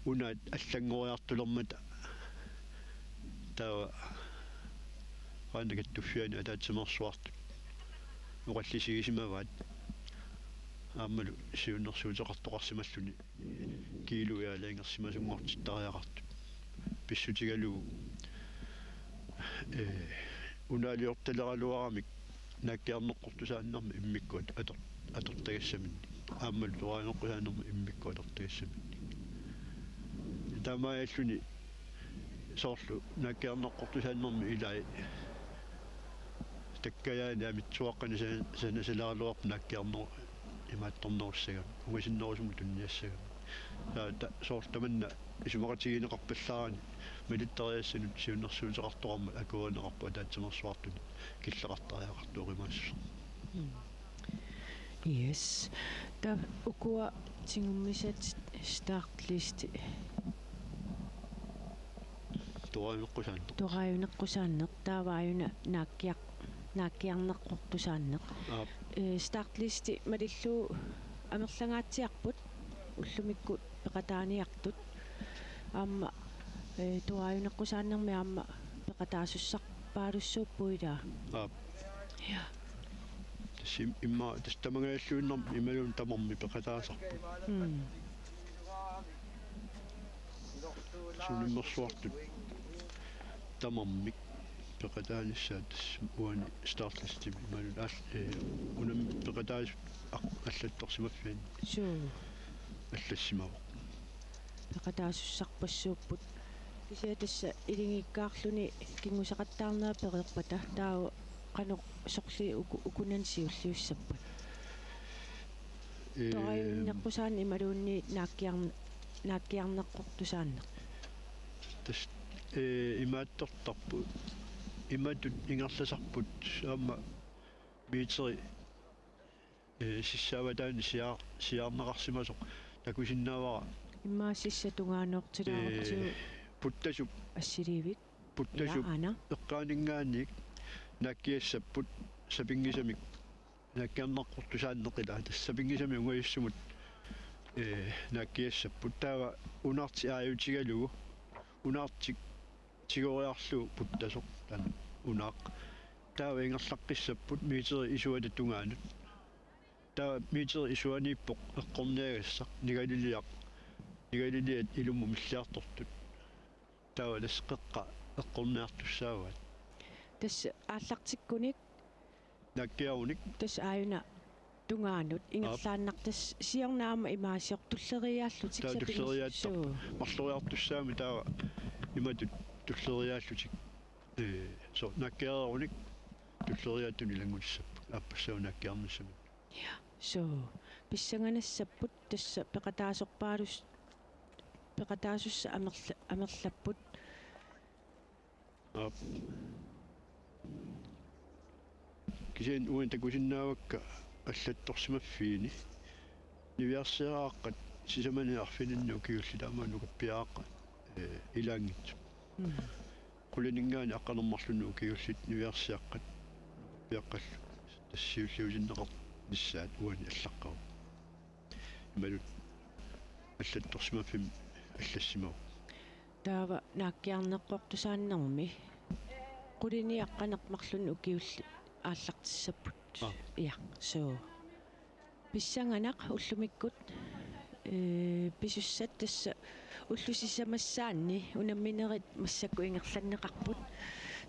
unaat allanngoriartulermata taava Qaannat Kattuffianni ataatsimeersuartut oqallisigisimavaat aammalu siunnersuuteqartoqarsimalluni kiiluiaalaangersimasunngortittariaqartut. Pissutigalugu, ee, unaaliortaleraluaramik naakkiarneqqortusaanermi immikkut ator-, atortagassaminnik. Aammalu toraajuneqqusaanermi immikkut atortagassaminnik. Taamaalilluni soorlu naakkiarneqqortusaanermi ilai takkajaani amitsuaqqani sa-, sanasaleraluarpoq naakkiarnerup imaattornerussagami, ungasinnerusumut tunniussagamik. Taava ta-, soorlu tamanna isumaqatigineqarpallaarani malittarisassat siunnersuuteqartoqarmat akuerineqarpoq ataatsimeersuartut killeqartariaqartoq oqimaassuseq. Mm. Yes. Taava ukua tigummisat startliste. Toraajuneqqusaanneq. Toraajuneqqusaanneq taava aajuna naakkiar-, naakkiarneqqortusaanneq. Aap. Ee, startliste malillugu amerlangaatsiarput ullumikkut peqataaniartut. Aamma, ee, toraajuneqqusaannermi aamma peqataasussarpaalussuupput ilaa. Aap. Ja. Tassa im-, immaqa tassa tamangajalluinnarmi imaluunniit tamarmik peqataasarput. Mm. Suunersuartut tamarmik peqataanissaat tassa uani startlistimi imaluunniit aal-, ee, unammi peqataasut aq-, allattorsimaffianni. Suu. Allassimavoq. Peqataasussarpassuupput. Kisianni tassa ilingiikkaarluni kinguseqattaarnera pereerpata taava qanoq sorliit uku-, ukunani siulliussappat? Ee, Toraajuneqqusaanneq imaluunniit naakkiarn-, naakkiarneqqortusaanneq. Tassa, ee, imaattortarput. Imatut ingerlasarput aamma meteri, ee, sissaavataani siaa-, siaarneqarsimasoq takusinnaavara. Immaqa sissap tungaanoortilaartigu. Ee, puttasup. Assiliivik. Puttasup. Ja, aana. Eqqaaninngaanniit naakkiassapput sapinngisamik naakkiarneqqortusaanneq ilaa tassa sapinngisamik ungajussumut, ee, naakkiassapput. Taava unaartik aajutigalugu, unaartik tigoriarlugu puttasoq taanna unaaq. Taava ingerlaqqissapput meteri isuata tungaanut. Taava meteri isuaniippoq eqqorniagassaq nigaliliaq, nigaliliat ilummut milliartortut. Taava tassa qeqqa eqqorniartussaavaat. Tassa aallartikkunik. Naakkiarunik. Tassa aajuna tungaanut. Aap. Ingerlaannaq tassa siorna aamma imaasiortulleriaallutik. Taava sapingi-, tulleriaattoq. Suu. Marloriartussaammat taava imatut tulleriaallutik. Ee, soorlu naakkiareerunik tulleriaatsunik ilanngutissapput. Aappassaa naakkiarnissamut. Ja, suu. Pissanganassapput tassa peqataasorpaalus-, peqataasussat amerla-, amerlapput. Aap. Kisianni uani takusinnaavakka allattorsimaffiini. Niviarsiaraaqqat sisamani arfininni ukiullit aamma nukappiaraaqqat, ee, ilaanngitsut. Mm. Qulininngaanniit aqqaneq-marlunnik ukiullit niviarsiaqqat nukappiaqqallu tassa siulliutinneqarnissaat uani allaqqavoq. Imaluunniit allattorsimaffimmi allassimavoq. Taava naakkiarneqqortusaannermi quliniit aqqaneq-marlunnik ukiullit aallartissapput. Aa. Ja, suu. Pissanganaq ullumikkut, ee, pisussat tassa ullut sisamassaanni unamminerit massakkut ingerlanneqarput. Aa.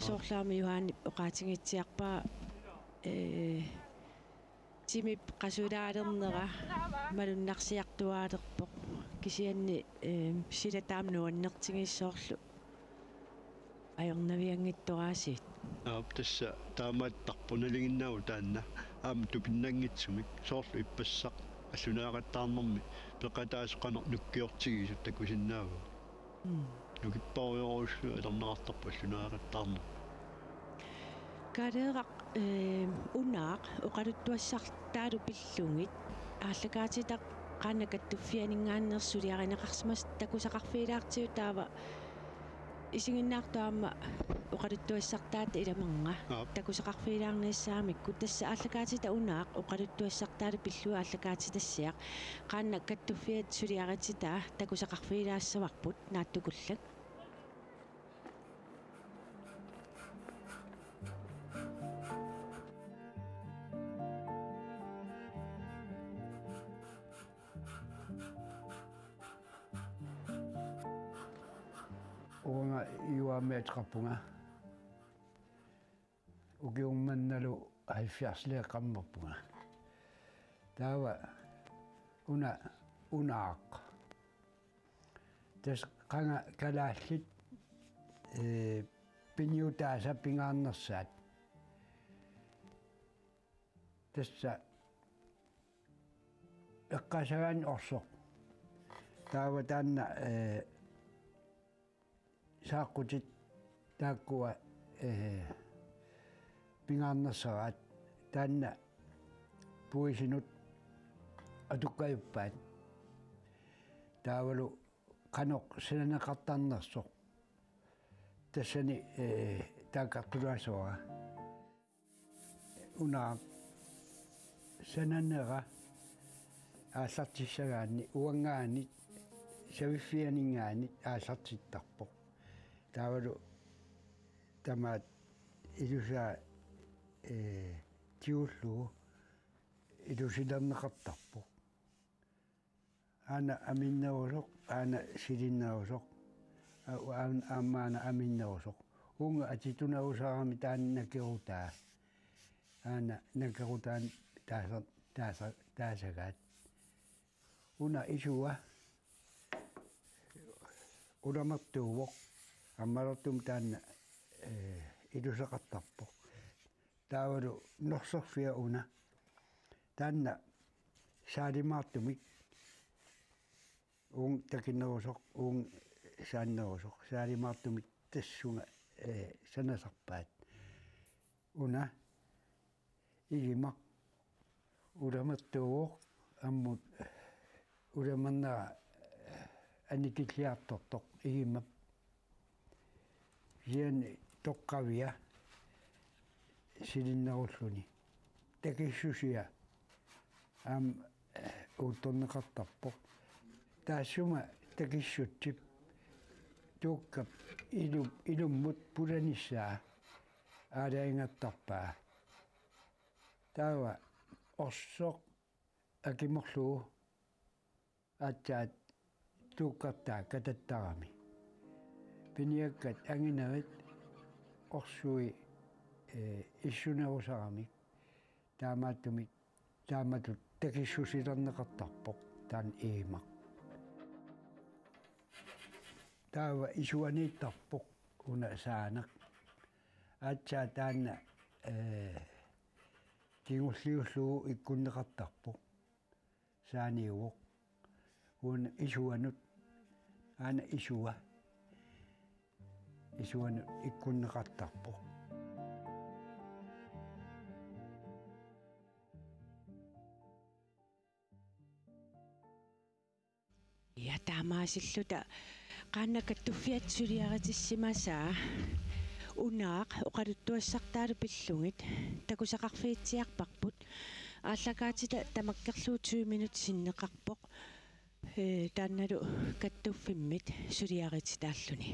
Soorlu aamma Johanip oqaatigitsiarpaa, ee, timip qasulaalernera malunnarsiartuaalerpoq. Kisianni, ee, sila taama nuannertigissoorlu ajornavianngitsoraasiit. Aap, tassa taamaattarpoq nalinginnaavoq taanna. Aamma tupinnanngitsumik soorlu ippassaq allunaareqattaarnermi peqataasoq qanoq nukkiortigisoq takusinnaavara. Mm. Nukipparujorujussuit atorneqartarput allunaareqattaarneq. Kaaleeraq, ee, unaaq oqaluttuassartaalu pillugit aallakaatitaq Qaannat Kattuffianinngaanneersoq suliarineqarsimasoq takusaqarfigilaartigu taava Isiginnaartoq aamma oqaluttuassartaata ilamernga. Aap. Takusaqarfigilaarniassagamikku tassa aallakaatitaq Unaaq oqaluttuassartaalu pillugit aallakaatitassiaq. Qaannat kattuffiat suliarititaa takusaqarfigilaassavarput naatsukullak. Uanga Juaami ateqarpunga. Ukiummannalu halvfjerdsiliaqarpunga. Taava una Unaaq. Tassa qanga kalaallit, ee, piniutaasa pingaarnersaat. Tassa eqqaasagaanni Orsoq. Taava taanna, ee, saaqqutit taakkua, ee, pingaarnersaraat taanna puisinut atukkajuppaat. Taavalu qanoq sananeqartarnersoq. Tassani, ee, taakkartulaassavara. Una sananera aallartissagaanni uanngaanniit saviffianinngaanniit aallartittarpoq. Taavalu tamaat ilusaa, ee, tigullugu ilusilerneqartarpoq. Aana aminnerusoq, aana silinnerusoq, a-, u-, aan-, aamma aana aminnerusoq. Uunga atitunerusarami taanna nakerutaa. Aana nakerutaani taasa-, taasa-, taasagaat. Una isua ulamertuuvoq, aammalertumik taanna, ee, iluseqartarpoq. Taavalu norserfia una. Taanna saalimaartumik. Uunga takinerusoq, uunga saannerusoq. Saalimaartumik tassunga, ee, sanasarpaat. Una igimaq ulamertuuvoq ammut ulamernera annikilliartortoq igimap. Kisianni toqqavia silinnerulluni. Takissusia aamma, ee, uuttorneqartarpoq. Taassuma takissutsip tuukkap ilu-, ilummut pulanissaa aalajangertarpaa. Taava Orsoq akimorlugu aatsaat tuukkartaa katattarami. Piniakkat anginerit Orsui, ee, issunerusaramik. Taamaattumik taamatut takissusilerneqartarpoq taanna igimaq. Taava isuaniittarpoq una saaneq. Aatsaat taanna, ee, kingulliullugu ikkunneqartarpoq. Saaniuvoq. Una isuanut. Aana isua. Isuanut ikkunneqartarpoq. Ja, taamaasilluta qaannat kattuffiat suliaritissimasaa Unaaq oqaluttuassartaalu pillugit takusaqarfigitsiarparput. Aallakaatitaq tamakkerlugu tyve minut sinneqarpoq. Ee, taannalu kattuffimmit suliarititaalluni.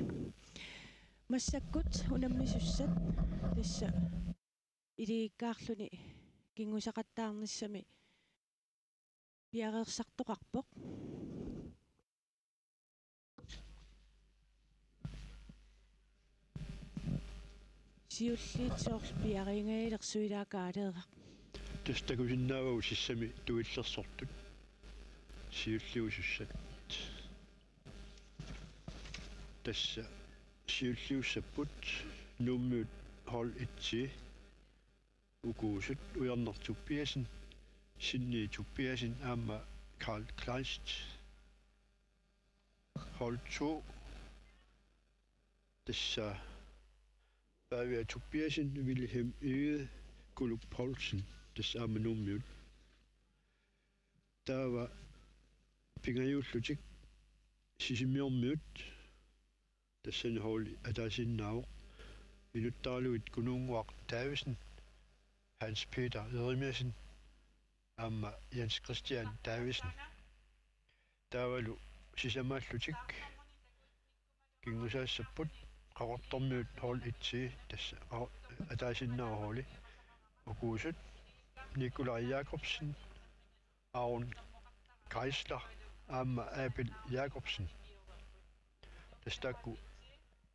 Massakkut unammisussat tassa ilikkaarluni kinguseqattaarnissami piareersartoqarpoq. Siulliit soorlu piareersarsilersuilaakkaaleraq. Tassa takusinnaavagut sissami tuillersortut. Siulliusussat. Tassa siulliussapput Nuummiut hold et. Ukuusut Ujarneq Tobiassen, Sinni Tobiassen aamma Karl Kleist. Hold to. Tassa Pavia Tobiassen, Vilhelm Egede, Kulup Poulsen, tassa aamma Nuummiut. Taava pingajuullutik Sisimiormiut. Tassani halli ataasiinnaavoq. Inuttaraluit Kunuunnguaq Davidsen, Hans Peter Jeremiassen aamma Jens Christian Davidsen. Taavalu sisamaallutik kingusaassapput Qaqortormiut hall et, tassa qa-, ataasiinnaavoq halli. Ukuusut Nikolaj Jakobsen, Aron Geisler aamma Abel Jakobsen. Tassa taakku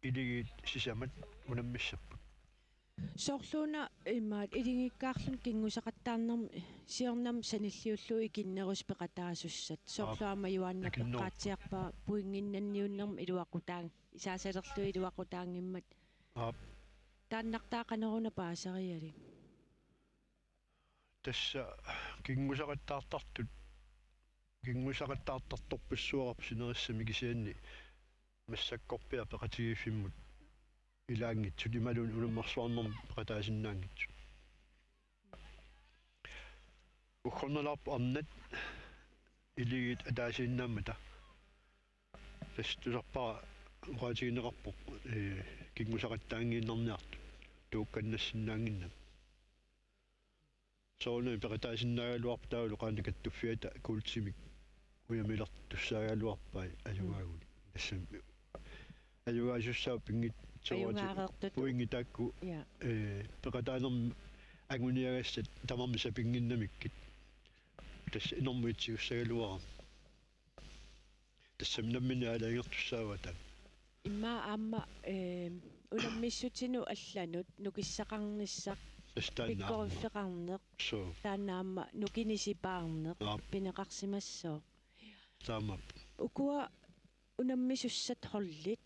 iligiit sisamat unammissapput. Soorluuna imaat iligiikkaarluni kinngusaqattaarnermi siornami sanilliullugu ikinnerusut peqataasussat. Soorlu Aap. Aamma Juaanna Ikinneruppat. Peqqaatsiarpaa pointinnanniunnermi iluaqutaan-, isaasalerlugu iluaqutaanngimmat. Aap. Taannartaa qanoruna paasarialik? Tassa kinngusaqattaartartut, kinngusaqattaartartorpassuaqarpoq sinerissami kisianni massakkorpiaq peqatigiiffimmut ilaanngitsut imaluunniit unammersuarnermut peqataasinnaanngitsut. Uggornalaarpoq arnat iligiit ataasiinnaammata. Tassa tusarpara oqaatigineqarpoq, ee, kinngusaqattaanngiinnarniartut tuukkannassinnaannginnami. Soorunami peqataasinnaagaluarpoq taavalu qanoq kattuffiata kuultimik ujamilertussaagaluarpai ajugaaguni. Tassami ajugaasussaavoq pinngit-, Ajugaareertutut. Pointit taakku, Ja. ee, peqataanermi anguniagassat tamarmik sapinnginnamikkit. Tassa enormut itsigussagaluarami. Tassami nammineq aalajangertussaavaa taanna. Immaqa aamma, ee, unammissutinut allanut nukissaqarnissaq, Tassa taanna aamma. Pikkoriffeqarneq, Suu. Taanna aamma nukinisipaarneq, Aap. Pineqarsimassooq. Taamaappoq. Ukua unammisussat hollit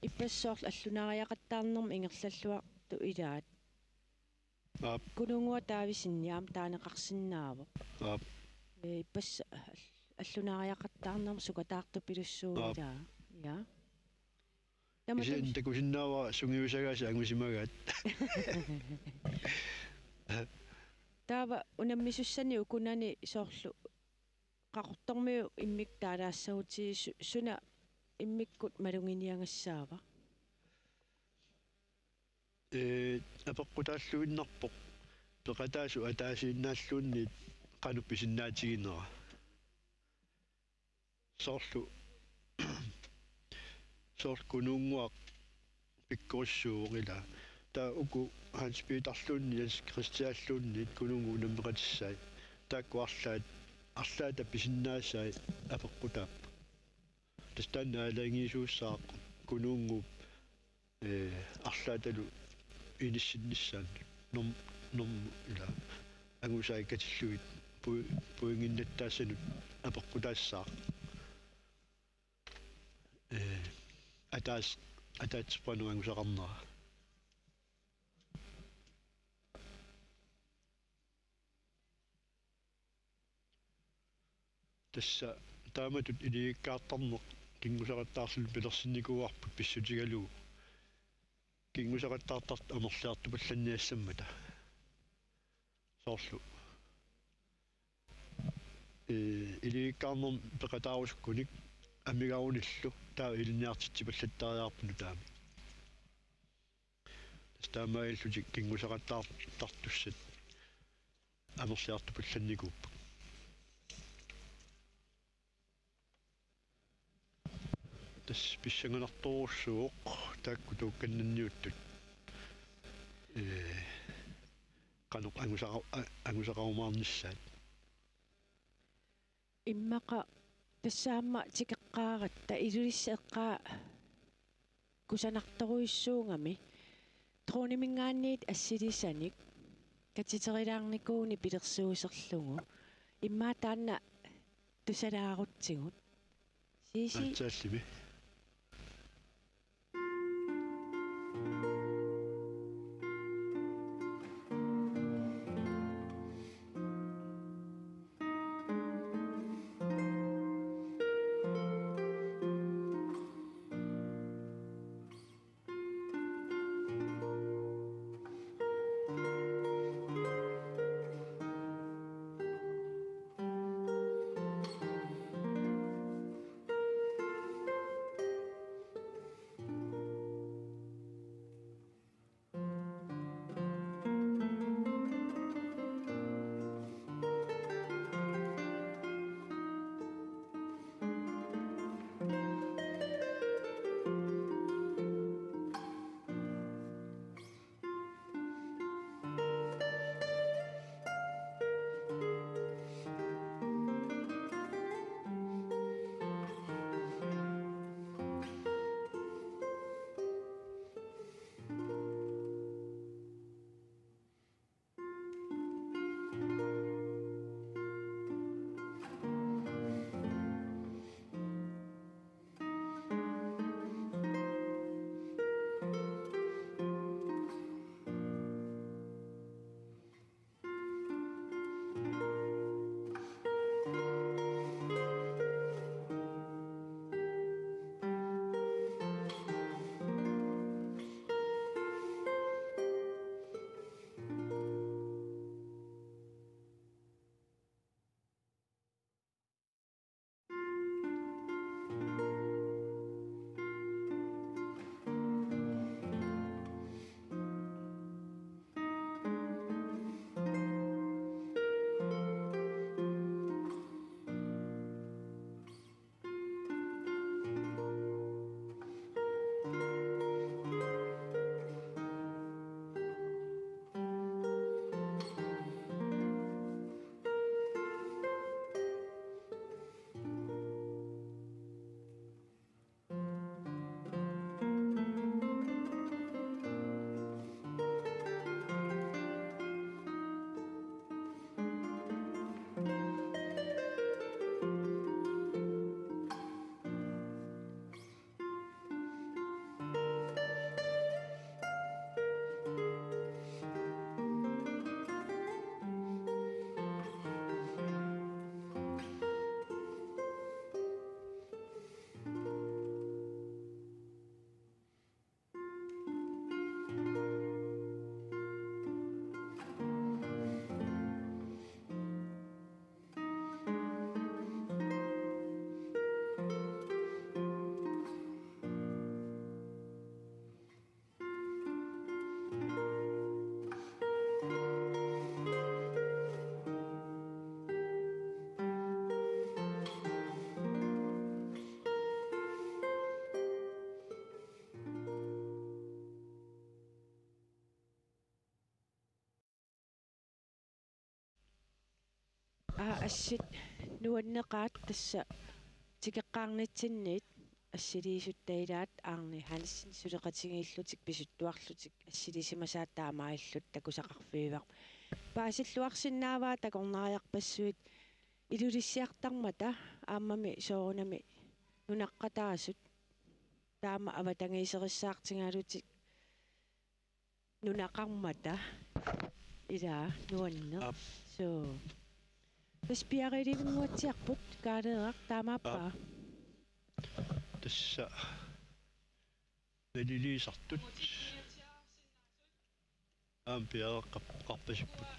ippassaq soorlu allunaariaqattaarnermi ingerlalluartut ilaat. Aap. Kunuunnguaq Davidsen aamma taaneqarsinnaavoq. Aap. Ee, ippassaq all-, allunaariaqattaarnermi sukataartupilussuuvoq. Aap. Ilaa. Ja. Tamatuma. Kisianni takusinnaavara sungiusagaasa angusimagaat. Taava unammisussanik ukunani soorlu Qaqortormiut immikkut taalaassagutsigit su-, suna immikkut maluginiagassaava? Ee, apeqqutaalluinnarpoq peqataasut ataasiinnaalluunniit qanoq pisinnaatiginera. Soorlu, soorlu Kunuunnguaq pikkorissuuvoq ilaa. Taava uku Hans Peterluunniit Jens Christianluunniit Kunuunnguup unammeqatissaat. Taakku arlaat, arlaata pisinnaasai apeqqutaapput. Tassa taanna aalajangiisuussaaq Kunuunnguup, ee, arlaatalu inissinnissaanut. Norm-, norm-, ilaa. Angusai katillugit pui-, puiginnattaassanut apeqqutaassaaq. Ee, ataas-, ataatsip qanoq angusaqarnera. Tassa taamatut iligiikkaartarneq kinngusaqattaarluni pilersinnikuuarput pissutigalugu kinngusaqattaartartut amerliartupallanniassammata. Soorlu, ee, iligiikkaarnermi peqataarusukkunik amigarunillu taava ilinniartitsipallattariaqarput nutaamik. Tassa taamaalillutik kinngusaqattaartartussat amerliartupallannikuupput. Tassa pissanganartorujussuuvoq taakku tuukkannanniuttut, ee, qanoq angusaqa-, a-, angusaqarumaarnissaat. Immaqa tassa aamma tikeqqaaratta Ilulissat eqqaa kusanartorujussuugami. Dronninginngaanniit assilisanik katiterlaarnikuunik pilersuuserlugu. Immaqa taanna tusalaarutsigu. Siisi. Aatsaallimi. Aa, assit nuanneqaat tassa tikeqqaarnitsinniit assiliisutta ilaat Arne Hansen suleqatigiillutik pisuttuarlutik assilisimasaat taamaalillutik takusaqarfigivarput. Paasilluarsinnaavaa takornariarpassuit Ilulissiartarmata aammami soorunami nunaqqataasut taama avatangiiserissaartigalutik nunaqarmata ilaa nuanneq. Aap. Suu. Tassa piareerivinnguatsiarput Kaaleeraq taamaappaa. Aap. Tassa naliliisartut. Aamma piareeqqap-, -qarpasipput.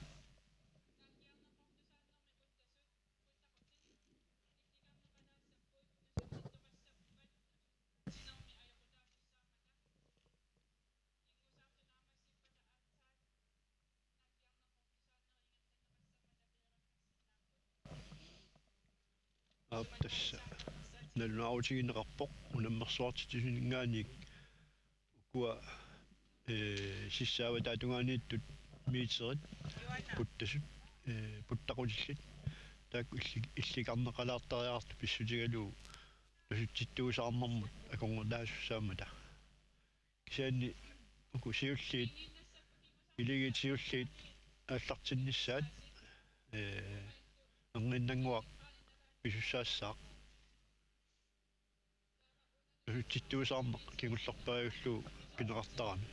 Aap, tassa nalunaarutigineqarpoq unammersuartitsisuninngaanniit ukua, ee, sissaavataata tungaaniittut meterit puttasut, ee, puttaqutillit taakku illi-, illikarneqalaartariaqartut pissutigalugu nasutsittuusaarnermut akornutaasussaammata. Kisianni uku siulliit, Iligiit siulliit aallartinnissaat, ee, erniinnannguaq pisussaassaaq. Nasutsittuusaarneq kingullerpaajulluu pineqartarami.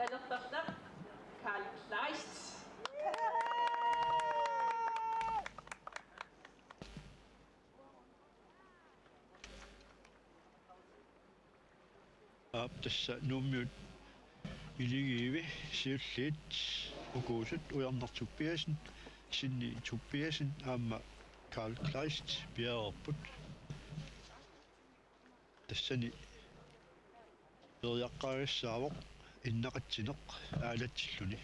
Talerperneq Karl Kleist. Aap, tassa Nuummiut Iligiivi siulliit ukuusut Ujarneq Tobiassen, Sinni Tobiassen aamma Karl Kleist piareerput. Tassani periaqqaagassaavoq innaqatsineq aalatsilluni.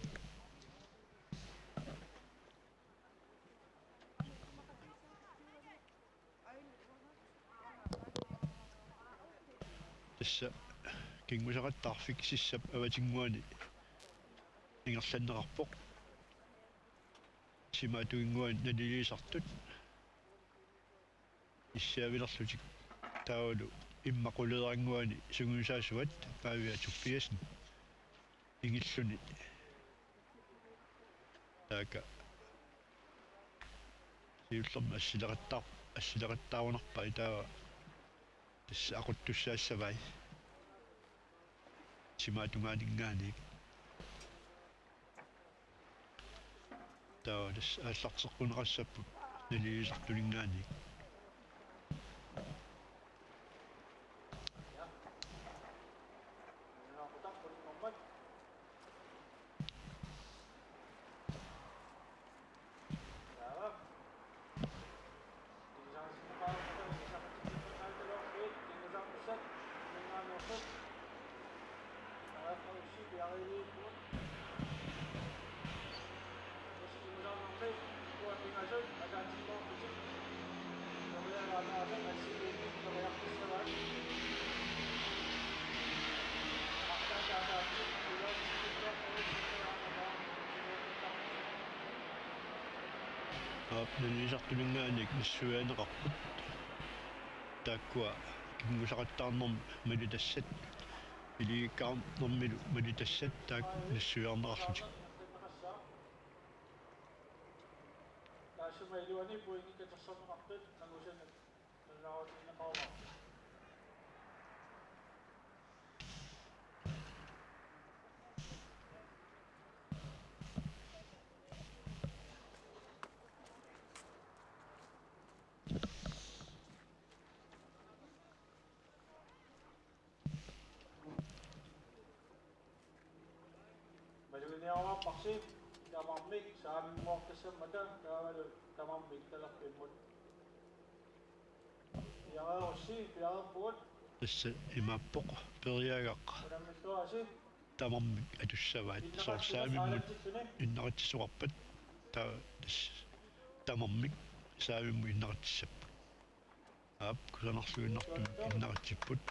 Tassa kinngusaqattaarfik sissap avatinnguani ingerlanneqarpoq. Simaatuinnguani naliliisartut issiavilerlutik taavalu immaqa quleerannguani sungiusaasuat Pavia Tobiassen ingilluni. Taaka siullermik assileqattaa-, assileqattaarunarpai taava tassa aquttussaassavai. Simaatungaaninngaanniit. Taava tassa aallarteqquneqassapput naliliisartuninngaanniit. Aap, naniisartuninngaanniit nassuiaaneqarput. Taakkua kinngusaqattaarnermi malitassat, ilikikkaarnermilu malitassat taakku nassuiaarneqarlutik. Taassuma iluani pointit katersorneqartut angusanut nalunaarutinneqarpoq. Maluginiarumaarparsi tamarmik saamimmuartassammata taavalu tamarmik talerpimmut. Piareerussi, piareerpugut. Tassa imaappoq peeriagaq. Unammilluarisi. Tamarmik atussavaat. Soorlu saamimmut innaritsisoqarpat. Ta-, tassa tamarmik saamimmut innaritsissapput. Aap, kusanarluinnartumik innaritsipput.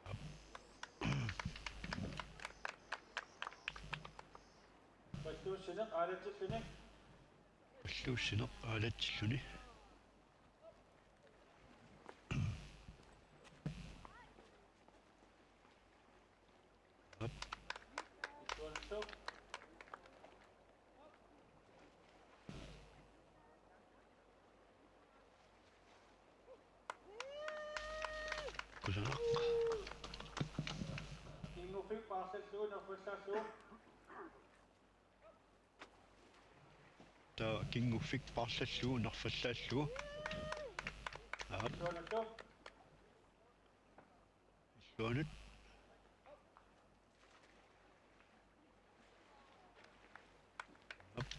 Aap. Palluussineq aalatsilluni. Palluussineq aalatsilluni. Aap. Illuanut. Kusanaq. Kinguffik paarlallugu nerfallaallugu. Taava kinguffik paarlallugu nerfallaallugu. Aap. Illuanut. Illuanut. Aap.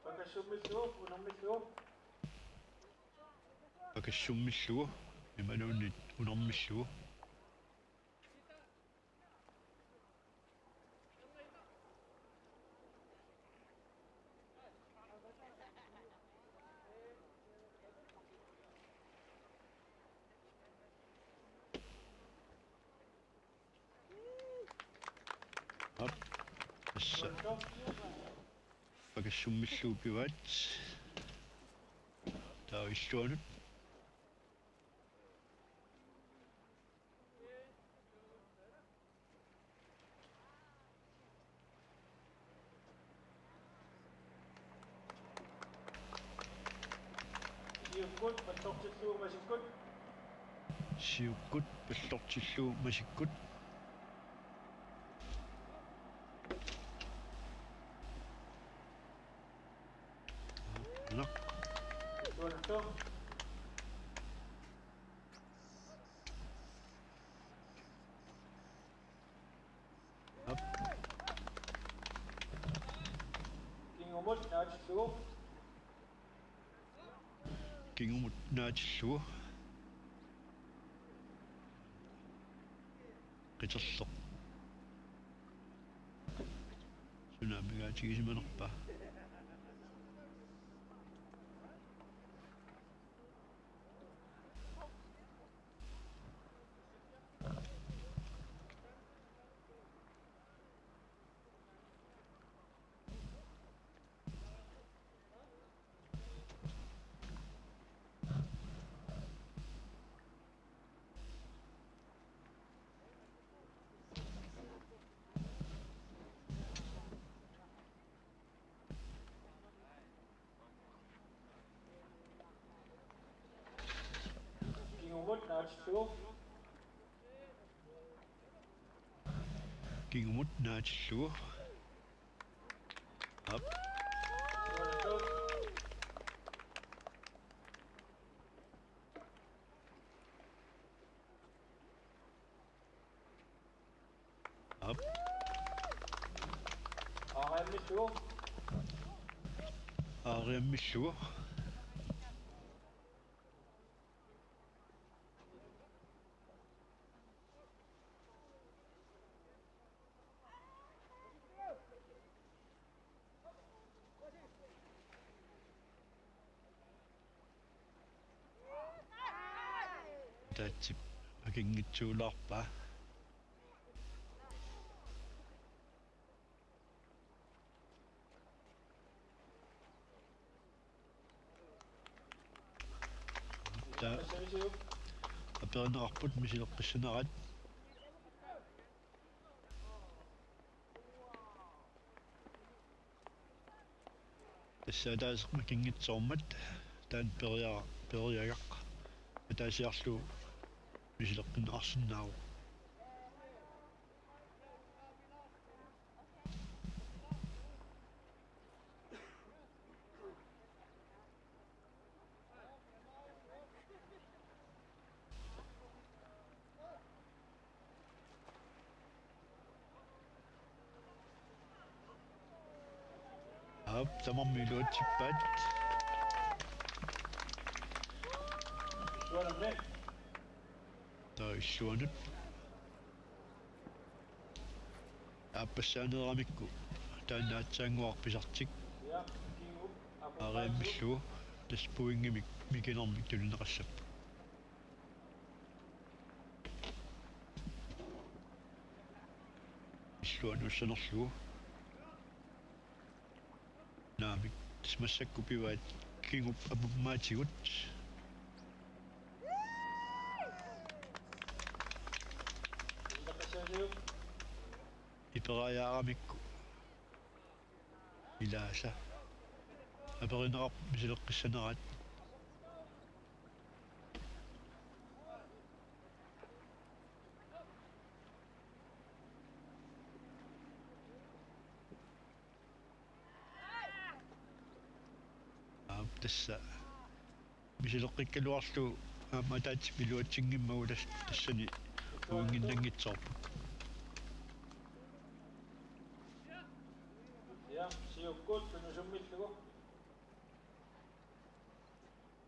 Pakassummillugu, unammillugu. Pakassummillugu, imaluunniit unammillugu. Aap. Tassa. Pakassummillugu pivaat. Taava illuanut. Siukkut, pallortillugu masikkut. Siukkut, pallortillugu masikkut. Naq. Tuanto. Aap. Kingumut naatillugu. Kingumut naatillugu. Qiterleq. Suna amigatigisimanerpa? Kingumut naatillugu. Kingumut naatillugu. Aap. Aap. Aariammillugu. Aariammillugu. Taatsip akinngitsuulaarpaa. Taava aperineqarput misileqqissanerat. Tassa ataaseq akinngitsoormat taanna peria-, periagaq ataasiarlugu misileqqinneqarsinnaavoq. Aap, tamarmik iluatsippaat. Taava illuanut. Aappassaaneeramikku taanna aatsaannguaq pisartik. Areammillugu tassa pointimik mikinermik tunineqassapput. Illuanut sanerlugu. Naamik, tassa massakkut pivaat kingup ammammaatigut. Iperajaaramikku. Ilaasa. Aperineqarput misileqqissanerat. Aap, tassa. Misileqqikkaluarlugu aamma ataatsip iluatsinngimmagu tas-, tassani uinnginnanngitsoorput. Ja, siukkut tunusummillugu.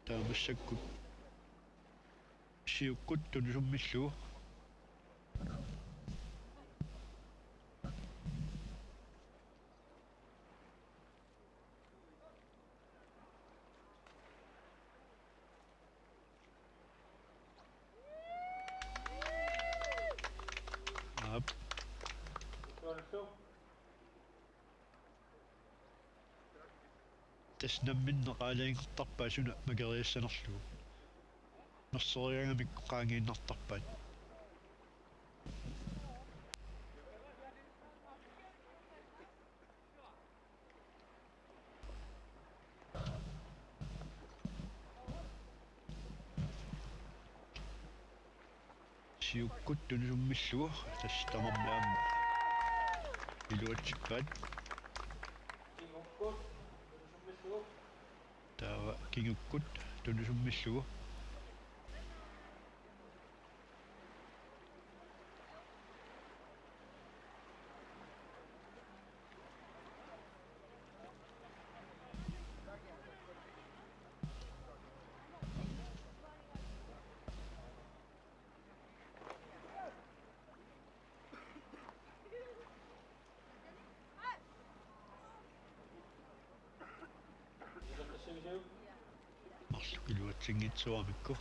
Taava massakkut. Siukkut tunusummillugu. Aap. Tassa namminneq aalajangertarpaat suna makeriassanerlugu. Merseriagamik qaangiinnartarpaat. Siukkut tunusummillugu, tassa tamarmik aamma iluatsippaat. Taava kingukkut tunusummillugu. Marluk iluatsinngitsooramikkit.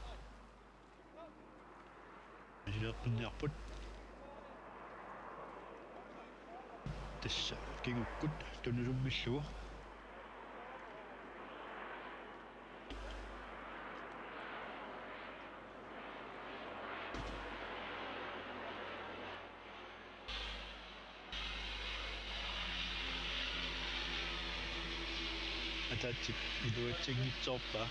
Misileqqinniarput. Tassa kingukkut tunusummillugu. Ataatsip iluatsinngitsoorpaa.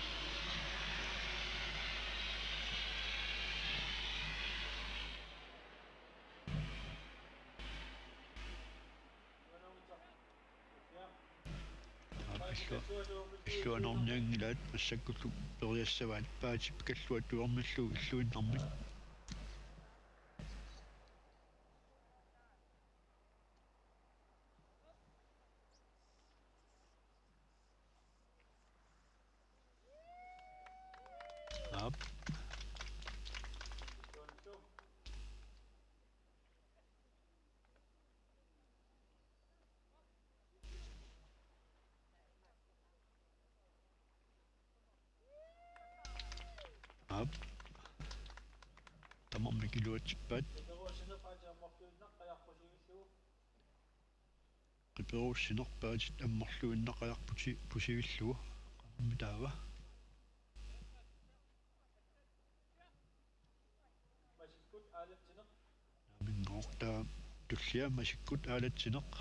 Aap, illu-, illuanornianngilaat, massakkullu periassavaat paatip kalluattuarmillu illuinnarmik. Aap. Aap. Taama Aamma iluatsippaat. Qiperussinerpaatit ammorluinnaqajarpusi-, pusivillugu. Qaammi taava. Masikkut aalatsineq. Naamingortaa tullia masikkut aalatsineq.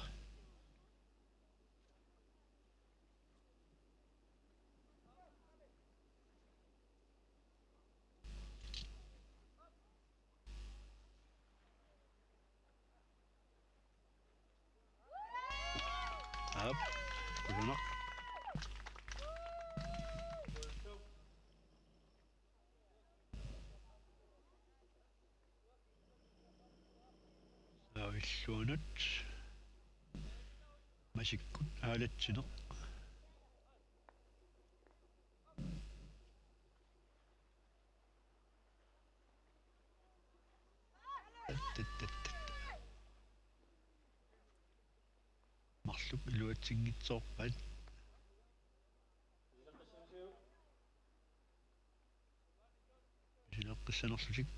Aap, qujanaq. Saavilluunut masikkut aalatsineq. Tat, tat, tat, tat. Marluk iluatsinngitsoorpaat. Sileqqissanerlutik.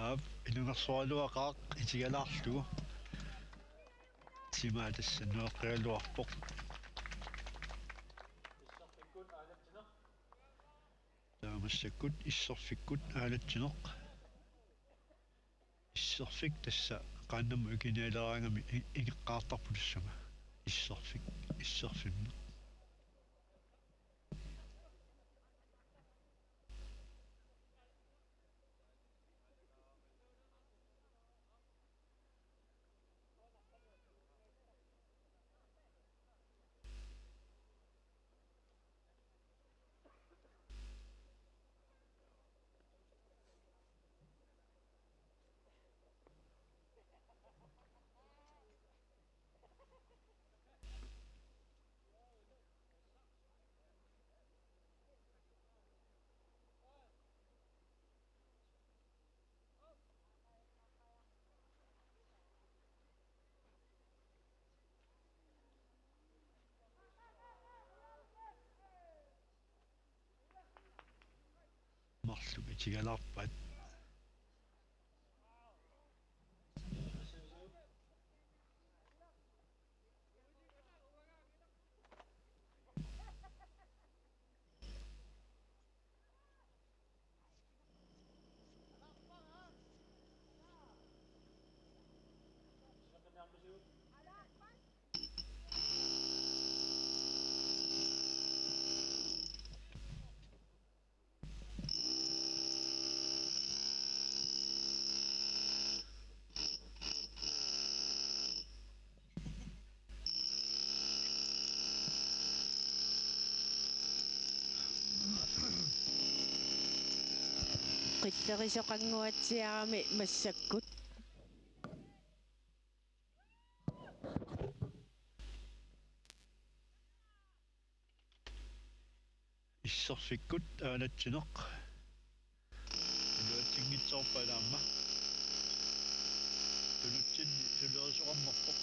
Aap, ilungersuaraluaqaaq itigalaarlugu. Timaa tassa nueqqigaluarpoq. Taava massakkut Isserfikkut aalatsineq. Isserfik tassa qaannamut ikinialeraangami i-, ingeqqaartarpoq tassami. Isserfik, Isserfimmi. Marluk itigalaarpaat. Qillerisoqannguatsiarami massakkut. Isserfikkut aalatsineq. Iluatsinngitsoorpaat aamma. Tunutsinni sulerisoqarnerpoq.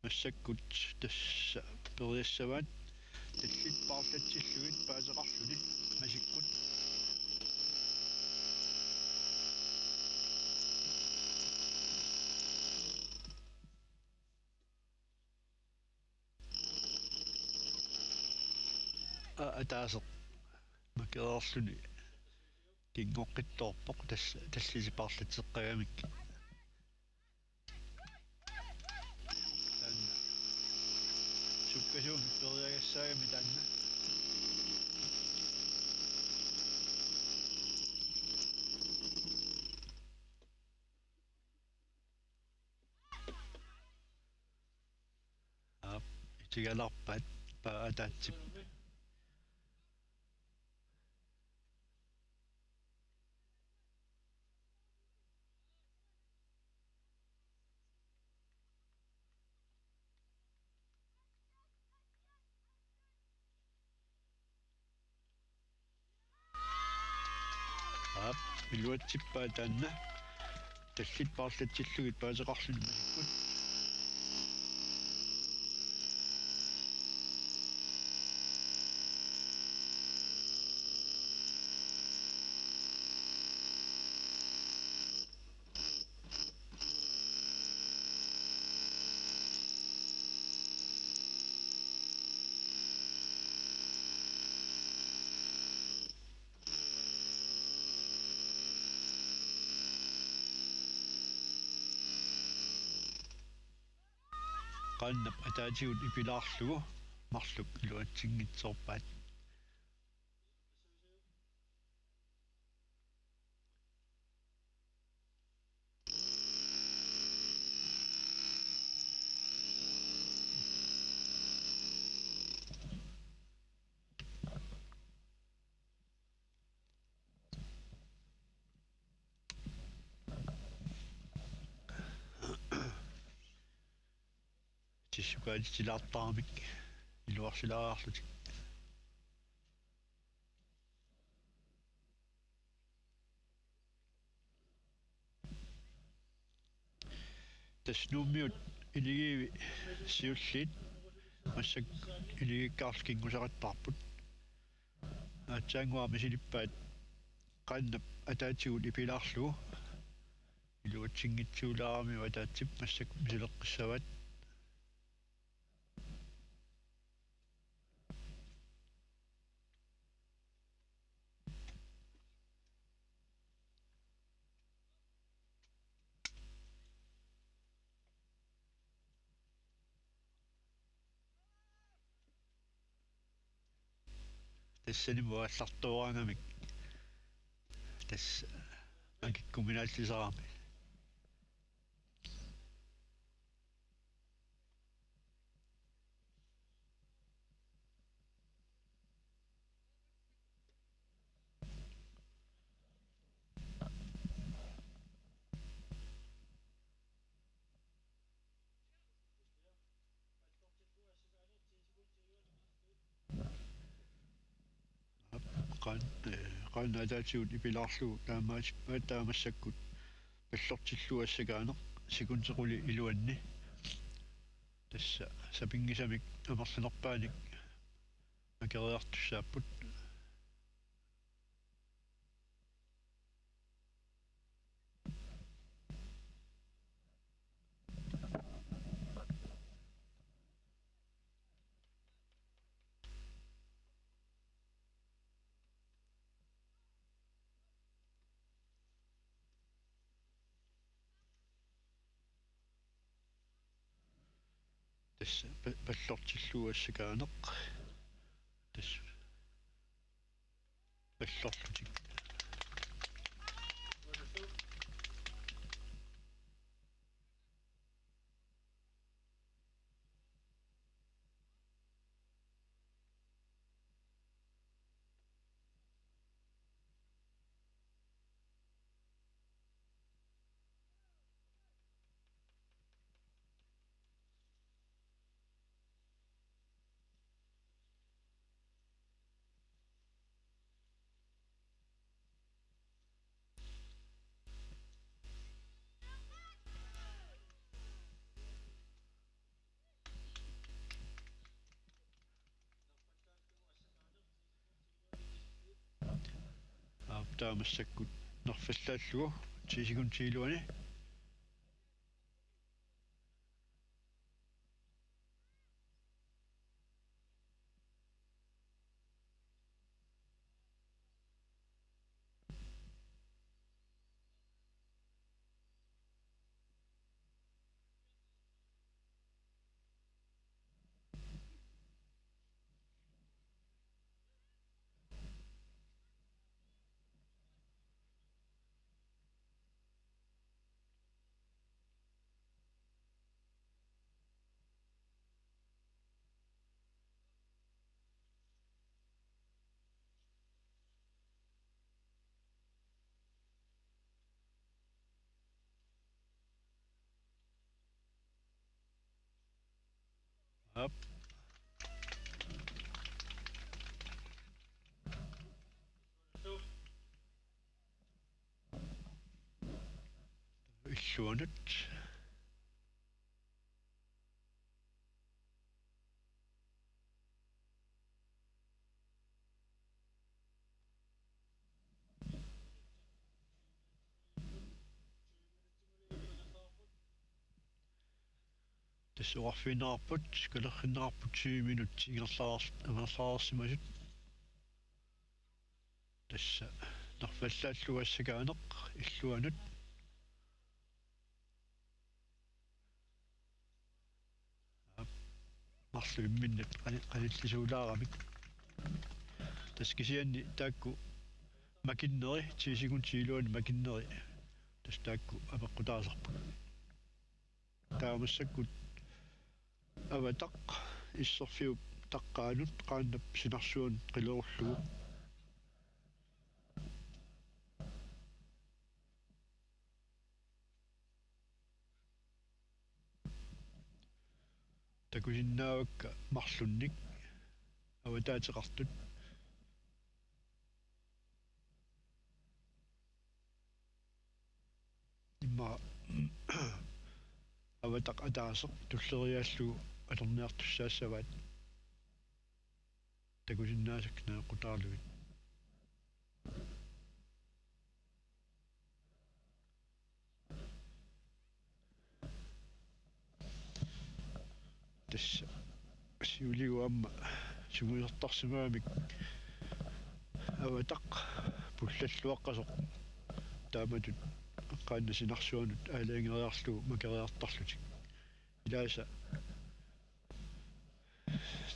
Massakkut tassa periassavaat tallit paarlatsillugit paaseqarluni masikkut. Aa, ataaseq makereerluni kingoqqittoorpoq tassa tallisit paarlatseqqagamik. Taanna. Sukkasuumik periagassaagami taanna. Aap, Tigalarpaat paa ataatsip. Aap, iluatsippaat taanna. Tallit paarlatsillugit paaseqarluni masikkut. Qaannap ataatigut ipilaarlugu marluk iluatsinngitsoorpaat. Tissukaatitilaartaramik iluarsilaariarlutik. Tassa Nuummiut Iligiivi siulliit massakkut Iligiikkaarlu kinngusaqattaarput. Aatsaannguaq misilippaat qaannap ataatigut ipilaarlugu. Iluatsinngitsuulaaramiuk ataatsip massakkut misileqqissavaat. Tassani muallartooraangamik tassa akikkuminaallisarami. Qaan-, eh, qaannap ataatigut ipilaarlugu taamaasippaat taava massakkut pallortillugu assakaaneq sekuntit qulit iluanni. Tassa sapinngisamik amerlanerpaanik akeriartussaapput. Tassa pa-, pallortillugu assakaaneq. Tassa pallorlutik. Aap, taava massakkut nerfallaallugu ti sekundit iluanni. Aap. Illuanut. Tassa oqarfigineqarput, kalerrinneqarput syv minut ingerlaar-, ingerlaarsimasut. Tassa nerfallaallugu assakaaneq illuanut. Aap, marluk imminnut qani-, qanillisuulaaramik. Tassa kisianni taakku makinneri, ti sekundit iluanni makinneri. Tassa taakku apeqqutaasarput. Taava massakkut avataq isserfiup taqqaanut qaannap sinarsuanut qilerullugu. Takusinnaavakka marlunnik avataateqartut. Immaqa avataq ataaseq tulleriiaarlugu atorniartussaassavaat takusinnaasakka najoqqutaarlugit. Tassa siuliani aamma sungiusartarsimagamik avataq pullalluaqqasoq taamatut qaannap sinarsuanut aalajangereerlugu makeriartarlutik. Ilaasa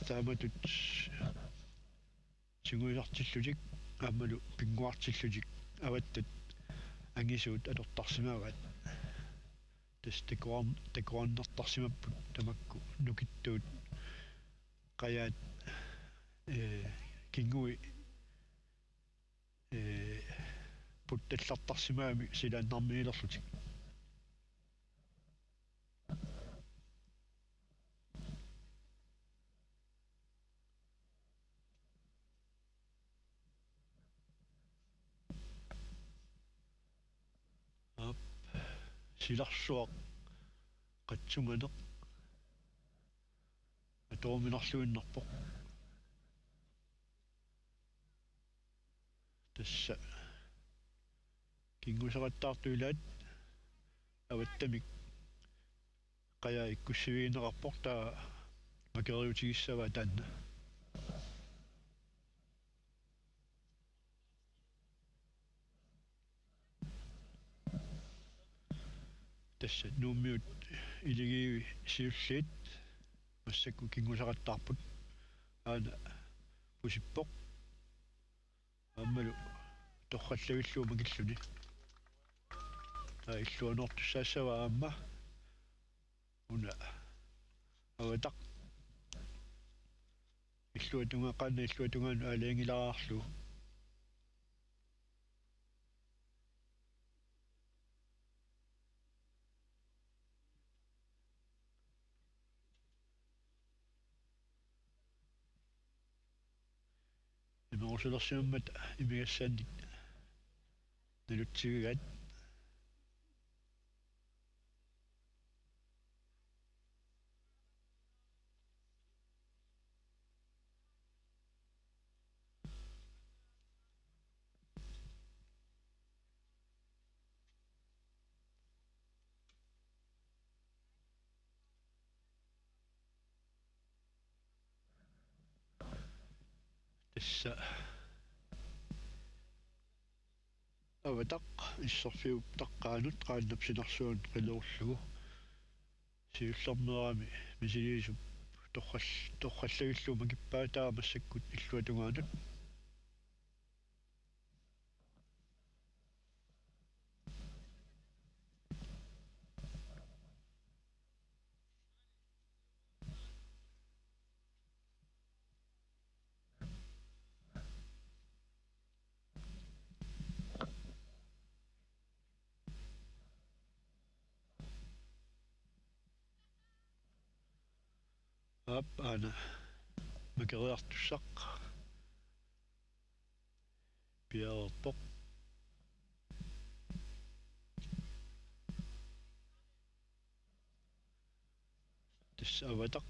taamatut sungiusartillutik aammalu pinnguartillutik avattat angisuut atortarsimavaat. Tassa takuar-, takuarnertarsimapput tamakku nukittuut qajaat, ee, kinguit, ee, puttallartarsimagamik silaannarmiilerlutik. Aap, silarsuaq qatsunganeq atoruminarluinnarpoq. Tassa kinngusaqattaartut ilaat avattamik qajaa ikkussivigineqarpoq, taava makeriutigissavaa taanna. Tassa Nuummiut Iligiivi siulliit massakkut kinngusaqattaarput. Aana pusippoq. Aammalu torrallavillugu makilluni. Aa, illuanoortussaassavaa aamma. Una avataq illuatungaa-, qaannap illuatungaanut aalajangilaraarlugu. Imerusulersimammata imigassaannik nalutsivigaat. Tassa avataq isserfiup taqqaanut qaannap sinarsuanut qilerullugu. Siullermeerami misiliisup torral-, torrallavillugu makippaa, taava massakkut illuatungaanut. Aap, aana makeriartussaq piareerpoq. Tassa Avataq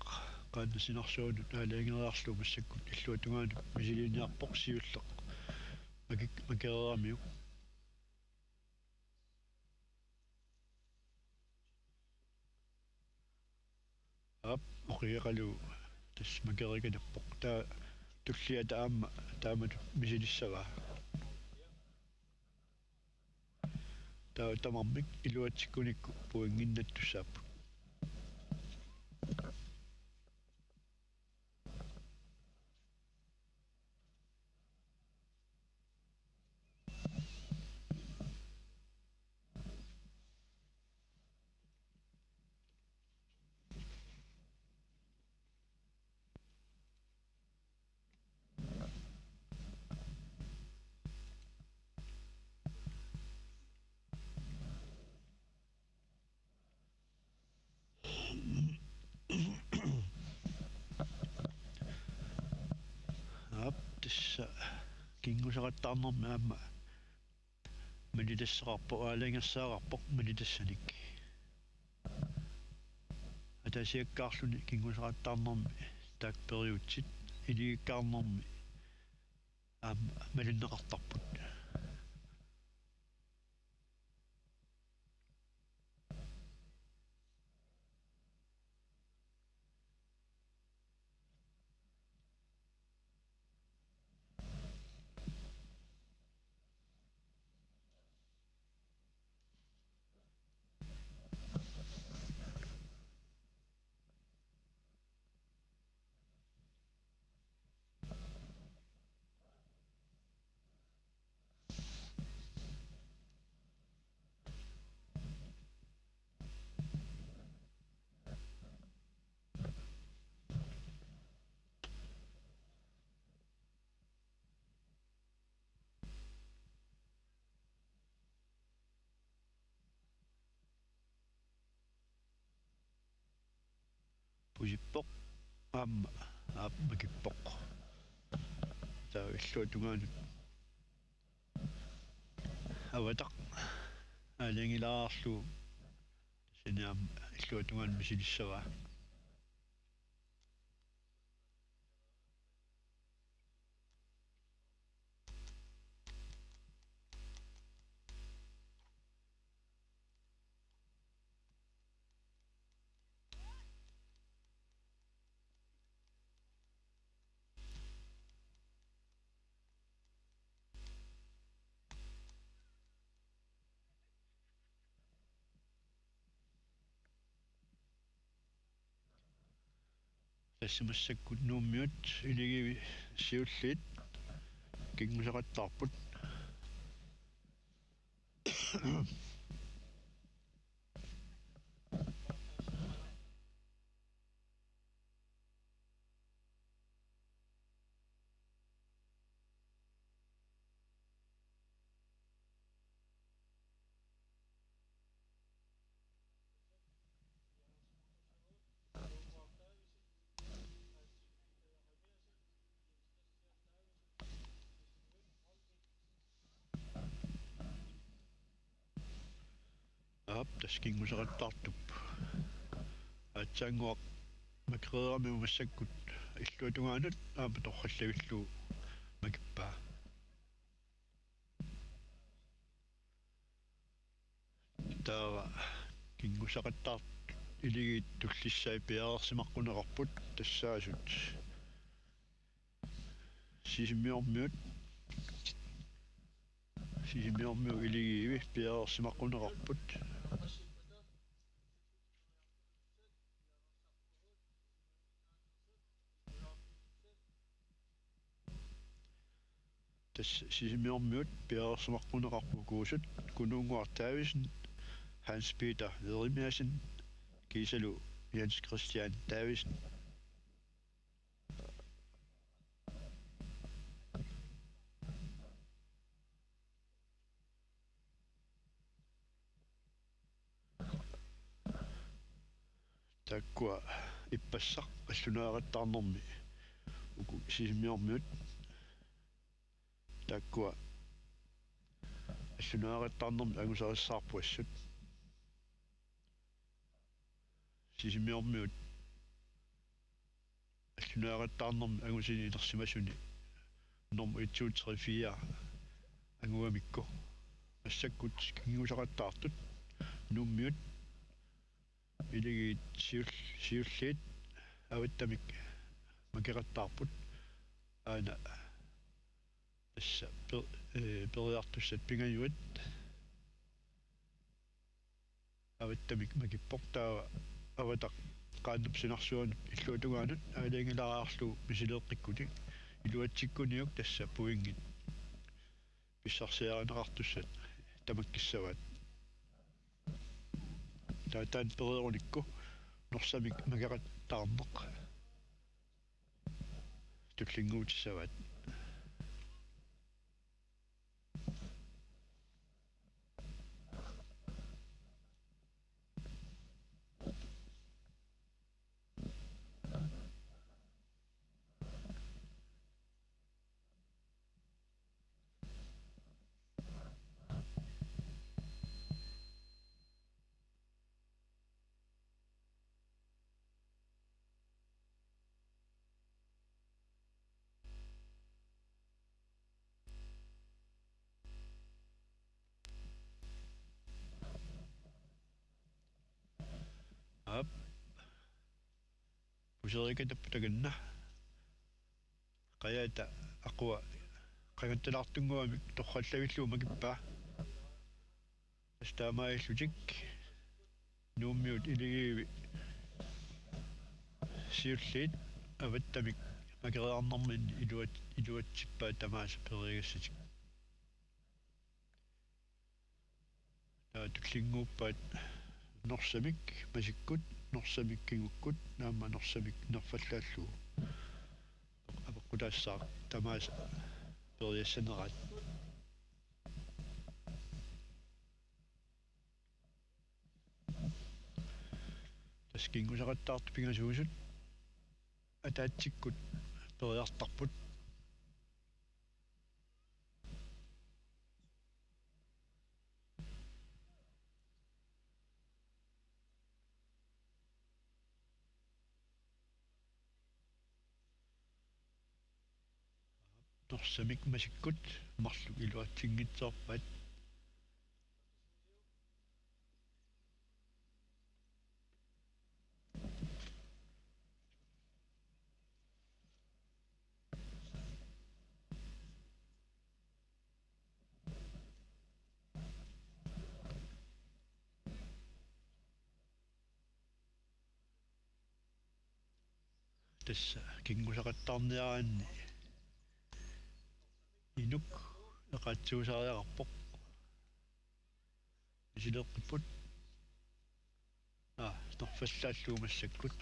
qaannat sinarsuanut aalajangereerlugu massakkut illuatungaanut misiliiniarpoq, siulleq makik-, makereeramiuk. Aap, oqigeqalu tassa makerikanappoq. Taava tulliata aamma taamatut misilissavaa. Taava tamarmik iluatsikkunikku pointinnattussaapput. Aap, tassa kinngusaqattaarnermi aamma malitassaqarpoq, aalajangersaqarpoq malitassanik. Ataasiakkaarluni kinngusaqattaarnermi taakku periutsit, iligikkaarnermi aamma malinneqartarput. Pusippoq. Aamma, aap, makippoq. Taava illuatungaanut Avataq aalajangilaarlugu tassani aamma illuatungaanut misilissavaa. Tassa massakkut Nuummiut iligiivi siulliit kinngusaqattaarput. Aap, tassa kinngusaqattaartup aatsaannguaq makereeramiuk massakkut illuatungaanut aamma torrallavillugu makippaa. Taava kinngusaqattaartut iligiit tullissaat piareersimaqquneqarput tassaasut Sisimiormiut. Sisimiormiut iligiivi piareersimaqquneqarput. Tassa Sisimiormiut piareersimaqquneqarput ukuusut: Kunuunnguaq Davidsen, Hans Peter Jeremiassen kiisalu Jens Christian Davidsen. Taakkua ippassaq allunaaqattaarnermi uku Sisimiormiut taakkua allunaaqattaarnermi angusarissaarput assut. Sisimiormiut allunaaqattaarnermi angusini inersimasuni normu et, to, tre, fire angugamikku. Massakkut kingusaqattaartut Nuummiut, Iligiit, siul-, siulliit Avattamik makeqattaarput. Aana tassa per-, ee, periartussat pingajuat Avattamik makippoq, taava Avataq qaannap sinarsuanut illuatungaanut aalajangilaariarlugu misileeqqikkunik iluatsikkuniuk tassa pointit pissarsiarineqartussat tamakkissavaat. Taava taanna pereerunikku Norsamik makeqattaarneq tullinnguutissavaat. Aap. Puserikatappu takanna. Qajaata aqua qangattalaartunnguamik torrallavillugu makippaa. Tassa taamaalillutik Nuummiut, Iligiivi, siulliit Avattamik makeriarnerminni iluat-, iluatsippaat tamaasa periagassatik. Taava tullinnguuppaat Norsamik masikkut, Norsamik kingukkut, aamma Norsamik nerfallaallugu. Apeqqutaassaaq tamaasa periassaneraat. Tassa kingusaqattaartut pingasuusut ataatsikkut periartarput. Norsamik masikkut marluk iluatsinngitsoorpaat. Tassa kingusaqattaarniaraanni Inuk eqaatsuusariaqarpoq. Misileeqqipput. Aa, nerfallaallugu massakkut.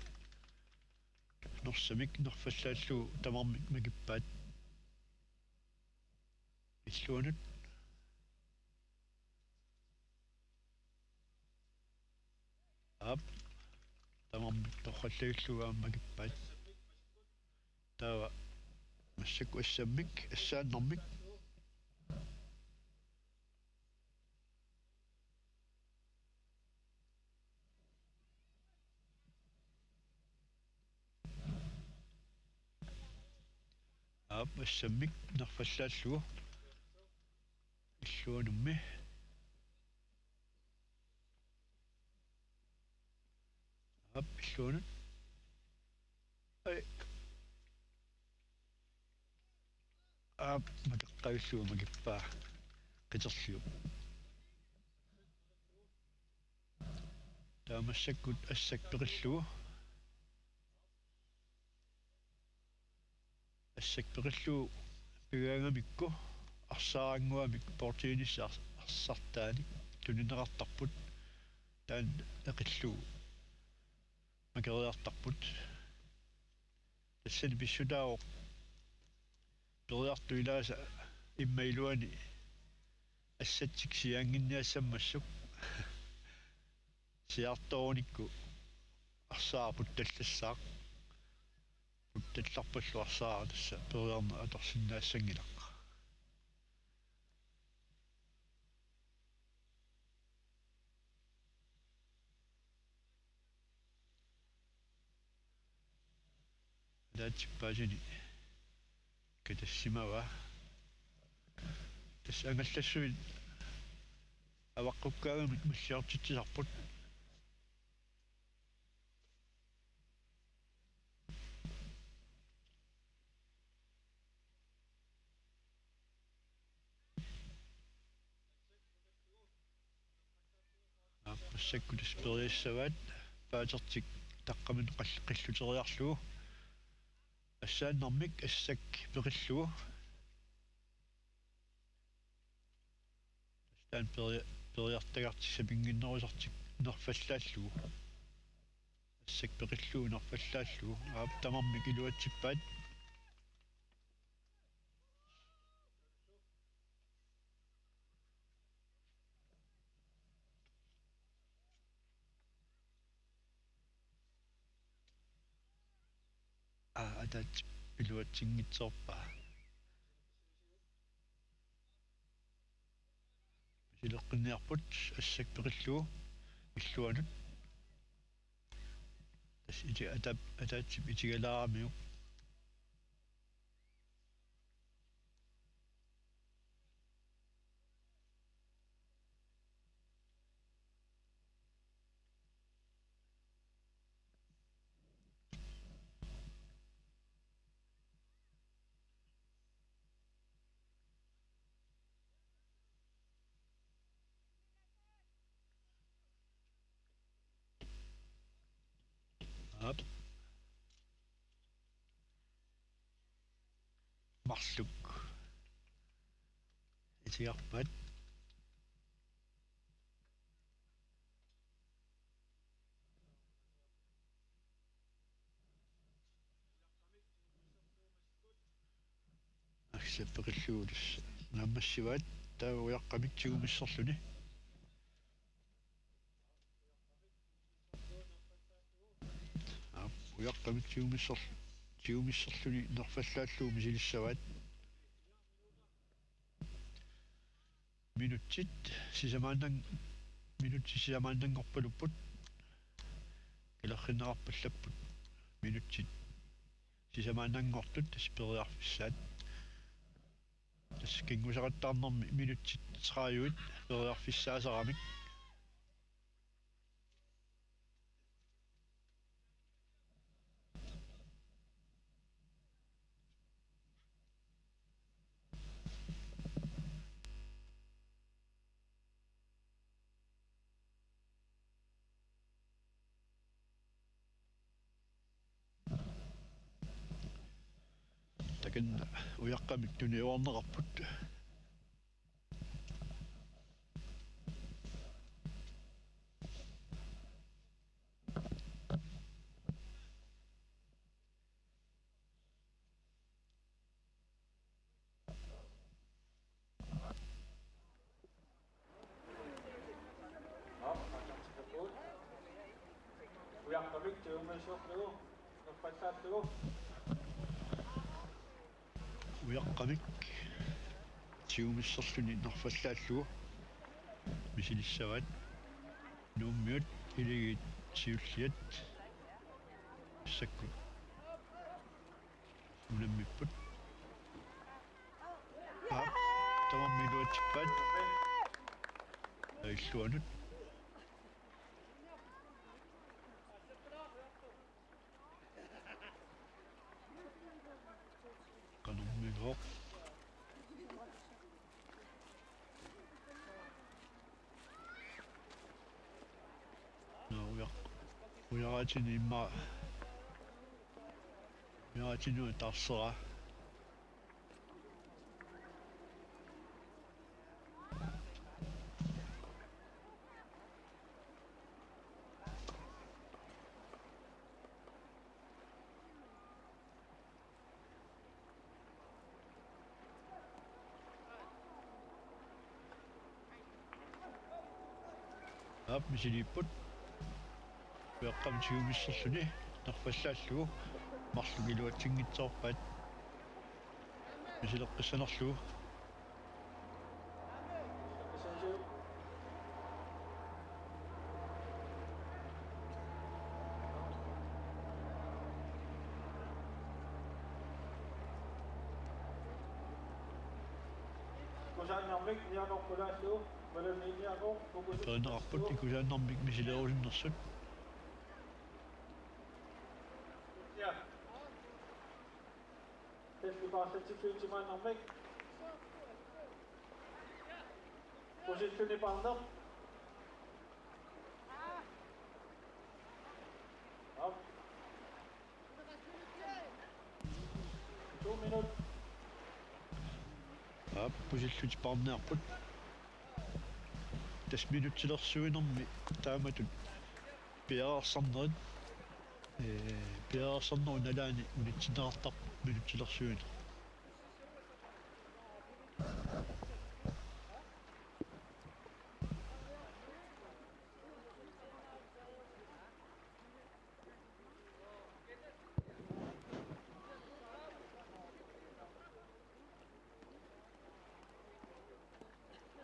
Norsamik nerfallaallugu tamarmik makippaat. Illuanut. Aap. Tamarmik torrallavillugu aamma makippaat. Taava massakkut assammik, assaannarmik. Aap, assammik nerfallaallugu. Illuanummi. Aap, illuanut. Ai. Aap, mataqqavillugu makippaa. Qiterliup. Taava massakkut assak peqillugu. Assak peqillugu pigaangamikku arsaarannguamik poortiinissaq ars-, arsartaanik tunineqartarput, taanna eqillugu makeriartarput. Tassani pissutaavoq periartup ilaasa immaqa iluani assatsik siaannginniassammassuk. Siaartoorunikku Arsaaq puttallassaaq. Puttallarpallu arsaaq tassa periarneq atorsinnaassanngilaq. Ataatsip paasini katassimavaa. Tassa angallassuit avaqqukkaangamik malliortitsisarput. Aap, massakkut tassa periassavaat, paatertik taqqamani qall-, qilluteriarlugu. Assaannarmik assak peqillugu. Taanna peria-, periartagartik sapinnginnerusartik nerfallaallugu. Assak peqillugu nerfallaallugu. Aap, tamarmik iluatsippaat. Aa, ataatsip iluatsinngitsoorpaa. Misileqqinniarput assak peqillugu illuanut. Tassa iti-, ata-, ataatsip itigalaaramiuk. Aap. Marluk. Isigarpaat. Assak peqillugu tassa naammassivaat, taava ujaqqamik tigumissorluni. Aap, ujaqqamik tigumissorl-, tigumissorluni nerfallaallugu misilissavaat. Minutsit sisamaannan-, minutsit sisamaannanngorpalupput. Kalerrinneqarpallapput minutsit sisamaannanngortut tassa periarfissaat. Tassa kingusaqattaarnermi minutsit tredive periarfissaasaramik. Takanna ujaqqamik tuniorneqarput. Ujaqqamik tigumissorlugu nerfallaallugu. Ujaqqamik tigumissorluni nerfallaallugu misilissavaat. Nuummiut, Iligiit, siulliat massakkut unammipput. Aap, tamarmik iluatsippaat. Illuanut. Qanormigooq. Naa, uja-, ujaraatini immaqa, ujaraatini taarseraa. Aap, misiliipput. Eqqam tigumisserluni nerfallaallugu marluk iluatsinngitsoorpaat misileqqissanerlugu. Kusanarmik nianerpulaallu. Perineqarput ikusaannarmik misileerusunnersut. Ja. Tættepaarsatsitsiutsimaannarmik. Pusilluni parneq. Aap. To minut. Aap, pusillutik parniarput. Tassa minutsilersuinermi taamatut piareersarnerit, ee, piareersarnerup nalaani unitsinneqartarpoq minutsilersuineq.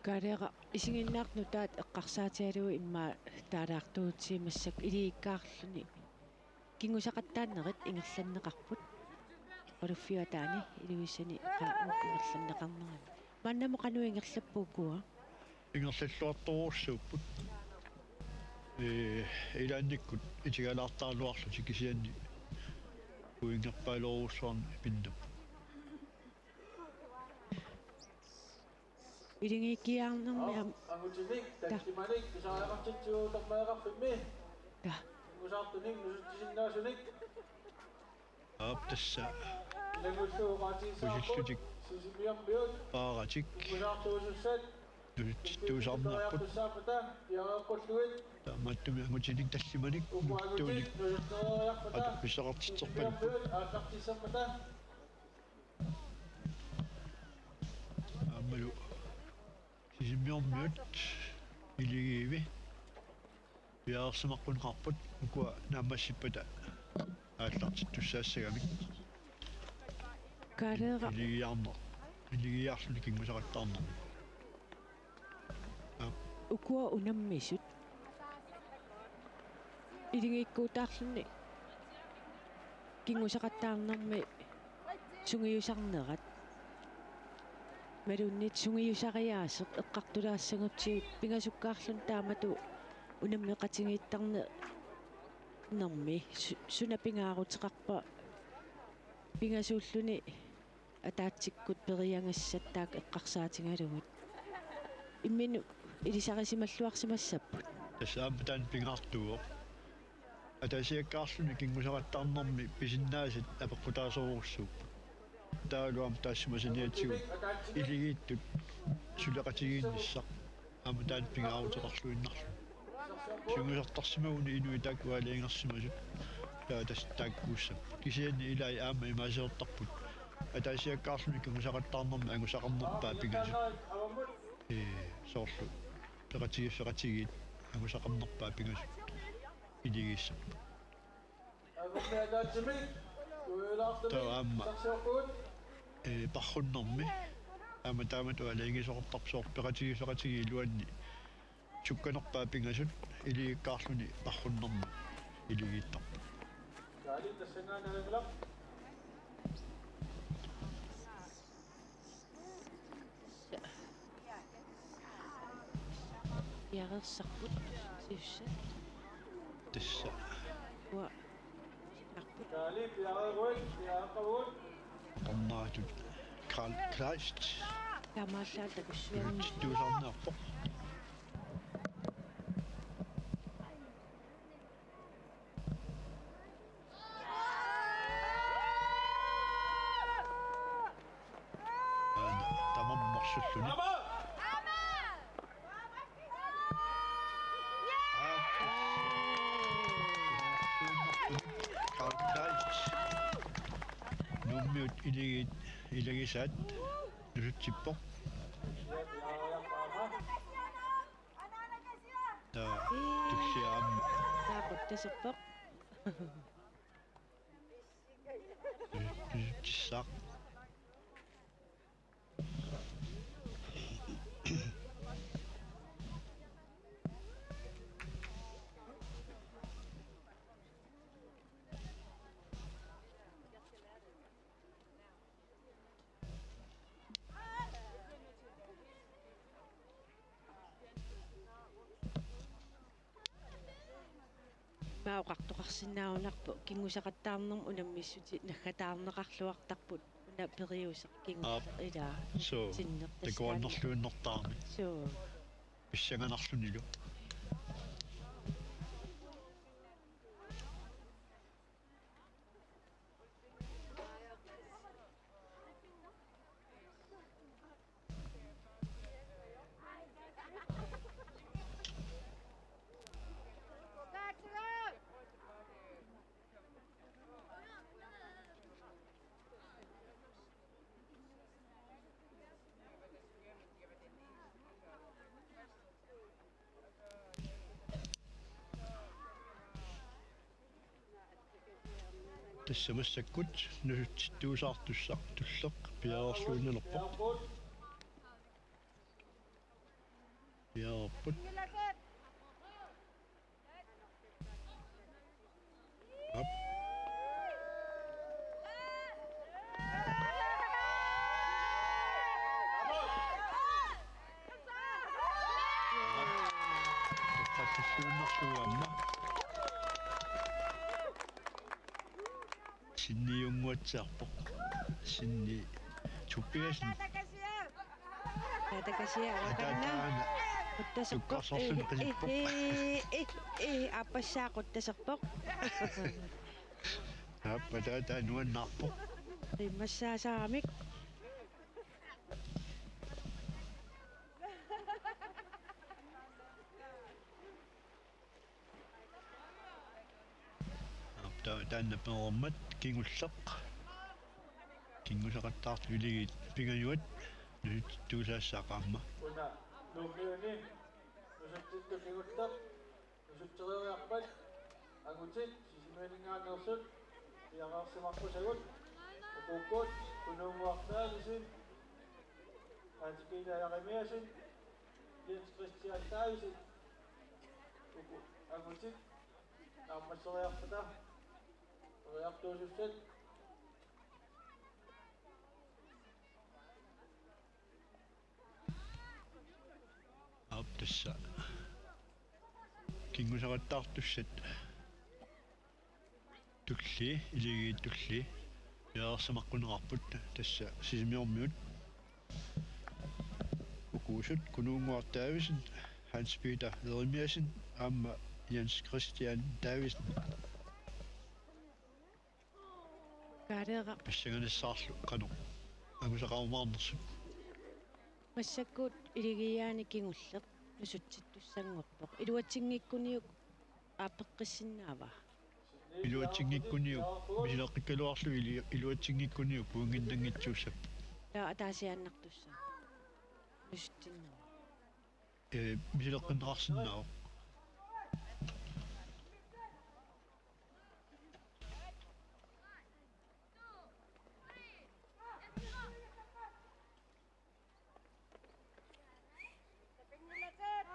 Kaaleeraq, isiginnaartut nutaat eqqarsaatigalugit immaqa taalaartuutsiimassapput iligiikkaarluni. Kingusaqattaarnerit ingerlanneqarput. Oqaluffiup ataani Ilulissani qaamut ingerlanneqarnerani. Maannamut qanoq ingerlappat ukua? Ingerlalluartorujussuupput. Ee, ilaannikkut itigalaartaraluarlutik kisianni uingerpaalorujussuarnik pinnapput. Iligiikkiarnermi am-, angutinik, ta-, tallimanik, pisariaqartitsivoq utermagaqarfimmi. Ta-. Kingusaartunik, nusutsisinnaasunik. Aap, tassa. Ilagullu oqaatigissavarput, pusillutik, Sisimiormiut, paaratik, kingusaartuusussat, nusutsittuusaarniarput. Periartussaammata, piareeqqullugit. Taamaattumik angutinik tallimanik, ukua angutit, nuttuunik, nusutseriarpata, atuqqussaqartitserpaluppoq. Sisimiormiut, aallartissammata. Aammalu Sisimiormiut iligiivi piareersimaqqunneqarput ukua naammassippata aallartittussaassagamik. Kaaleeraq. Iligiiarneq. Iligiiarluni kingusaqattaarnermi. Aap. Ukua unammisut. Iligiikkuutaarluni kingusaqattaarnermi sungiusarnerat. Imaluunniit sungiusariaaseq eqqartulaassagutsigit pingasukkaarluni taamatut unammeqatigiittarnermi su-, suna pingaaruteqarpa pingasuulluni ataatsikkut periagassat taakku eqqarsaatigalugit. Imminut ilisarisimalluarsimassapput. Tassa aamma taanna pingaartuuvoq. Ataasiakkaarluni kingusaqattaarnermi pisinnaasat apeqqutaasorujussuupput. Taavalu aamma taassuma saniatigut iligiittut suleqatigiinnissaq. Aamma taanna pingaaruteqarluinnarluni. Sungiusartarsimaguni inuit taakku aalajangersimasut. Taava tassa taakkuussapput. Kisianni ilai aamma imaasiortarput. Ataasiakkaarluni kingusaqattaarnermi angusaqarnerpaat pingasut. Ee, soorlu peqatigiiffeqatigiit angusaqarnerpaat pingasut iligiissapput. Taava aamma, ee, parrunnermi. Aamma taamatut aalajangiisoqartarpoq soorlu peqatigiiffeqatigiit iluanni sukkanerpaat pingasut iligiikkaarluni parrunnermi iligiittarput. Piareersarput, siussat. Tassa. Uanga. Narput. Tornaatut Carl Kleist. Taamaallaat takussuarmi. Tuusarniarpoq. Aana tamarmi marsulluni. Carl Kleist. Nuummiut iligiit ilagisaat nusutsippoq. Taava tullia aamma. Taakku Taserpoq. Pissaaq. Ima oqartoqarsinnaanngilaq, kinguseqattaarnermut unammissutit naggataarneqarluartarput, una periuseq kingu-, aap, ilaa, suu, sinnertassaani. Takuannerluinnartarami. Suu. Pissanganarlunilu. Tassa massakkut nusutsittuusaartussaq tulleq piareerluinnalerpoq. Piareerput. Aap. Aap. Sinniunnguatsiarpoq. Sinni Tobiassen. Atakasia, atakasia. Atakasia. Quttaserpoq. Sukkarsorluni qisippoq. Eh, eh, eh, eh, aappassaa quttaserpoq. Aap, ataataa nuannaarpoq. Qiimmassaasaramik. Aap, ta-, taanna pereermat kingulleq. Kinguseqattaartut iligiit pingajuat nusutsittuusaassaaq aamma. Una Nuummiuni nusutsittut kingulleq nusutsereeriarpat angutit Sisimiuninngaanneersut piareersimarpusagut, ukuukkut Kunuunnguaq Davidsen, Hans Peter Jeremiassen, Jens Christian Davidsen, uku angutit naammasseriarpata periartuusussat. Aap, tassa. Kinguseqattaartussat tullii, iligiit tullii piareersimaqquneqarput, tassa Sisimiormiut. Ukuusut Kunuunnguaq Davidsen, Hans Peter Jeremiassen aamma Jens Christian Davidsen. Kaareera. Pissanganassaarlu qanoq angusaqarumaarnersut. Massakkut iligiiaani kingulleq nusutsittussanngorpoq. Iluatsinngikkuniuk aappeqqissinnaava? Iluatsinngikkuniuk misileqqikkaluarlugu ili-, iluatsinngikkuniuk pointinnanngitsuussapput. Taava ataasiaannartussaq. Nusutsinnera. Ee, misileqqinneqarsinnaavoq.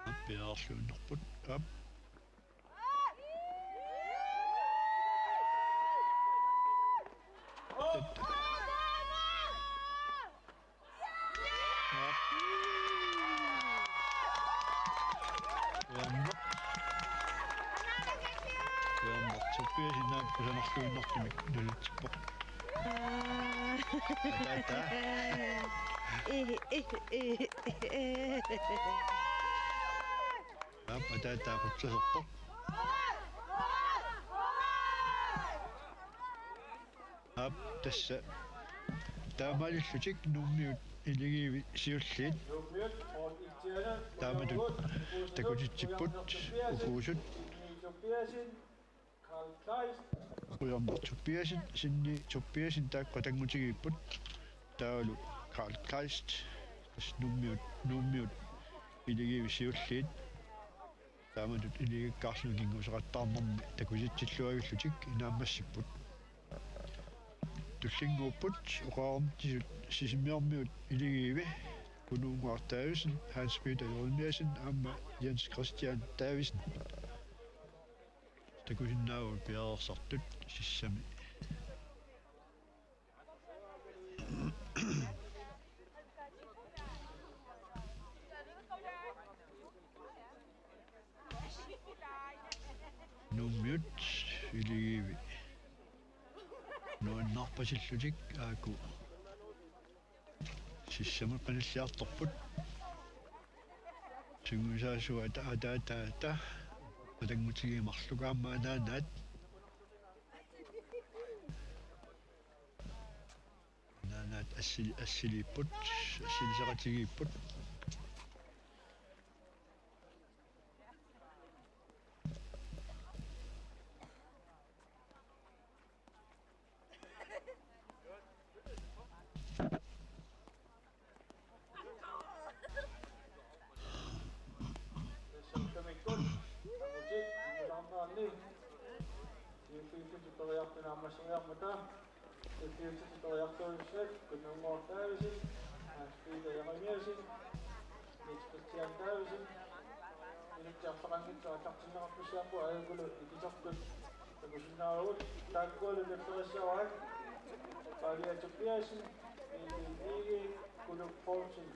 Aap, piareerluinnarput. Aap. Aap. Uamma. Uamma. Tobiassen aamma kusanarluinnartumik nusutsippoq. Aa. Ataata. Eh, eh, eh, eh. Aap, ataata qutsaserpoq. Aap, tassa taamaalillutik Nuummiut iligiivit siulliit. Taamatut takutitsipput ukuusut. Uamma Tobiassen, Sinni Tobiassen taakku qatanngutigiipput. Taavalu Karl Kleist, tassa Nuummiut, Nuummiut iligiivit siulliit. Taamatut iligikkaarluni kinguseqattaarnermi takusitsilluavillutik inaammassipput. Tullinnguupput oqarumtissut Sisimiormiut Iligiivi, Kunuunnguaq Davidsen, Hans Peter Jeremiassen aamma Jens Christian Davidsen. Takusinnaavagut piareersartut sissami. Nuummiut Iligiivi nuannaarpasillutik aaku sissamut qanilliartorput. Sungiusaasuata ataataata atanngutigiit marluk aamma anaanaat. Anaanaat assili-, assiliipput, assilisaqatigiipput. Tassami tamakku. Amutit, imaarnaanni. Siupiutit periarfissat naammasseriarmata. Siupiutit periarfissat Kunuunnguaq Davidsen, Hans Peter Jeremiassen, Niels Christian Davidsen. Minutsit arlaqanngitsut aallartinneqartussaapput, aajukulu ikisartut takusinnaavagut. Taakkualu nallerissavaat Pavia Tobiassen, Mikkel Wiige, Kulu Poulsen.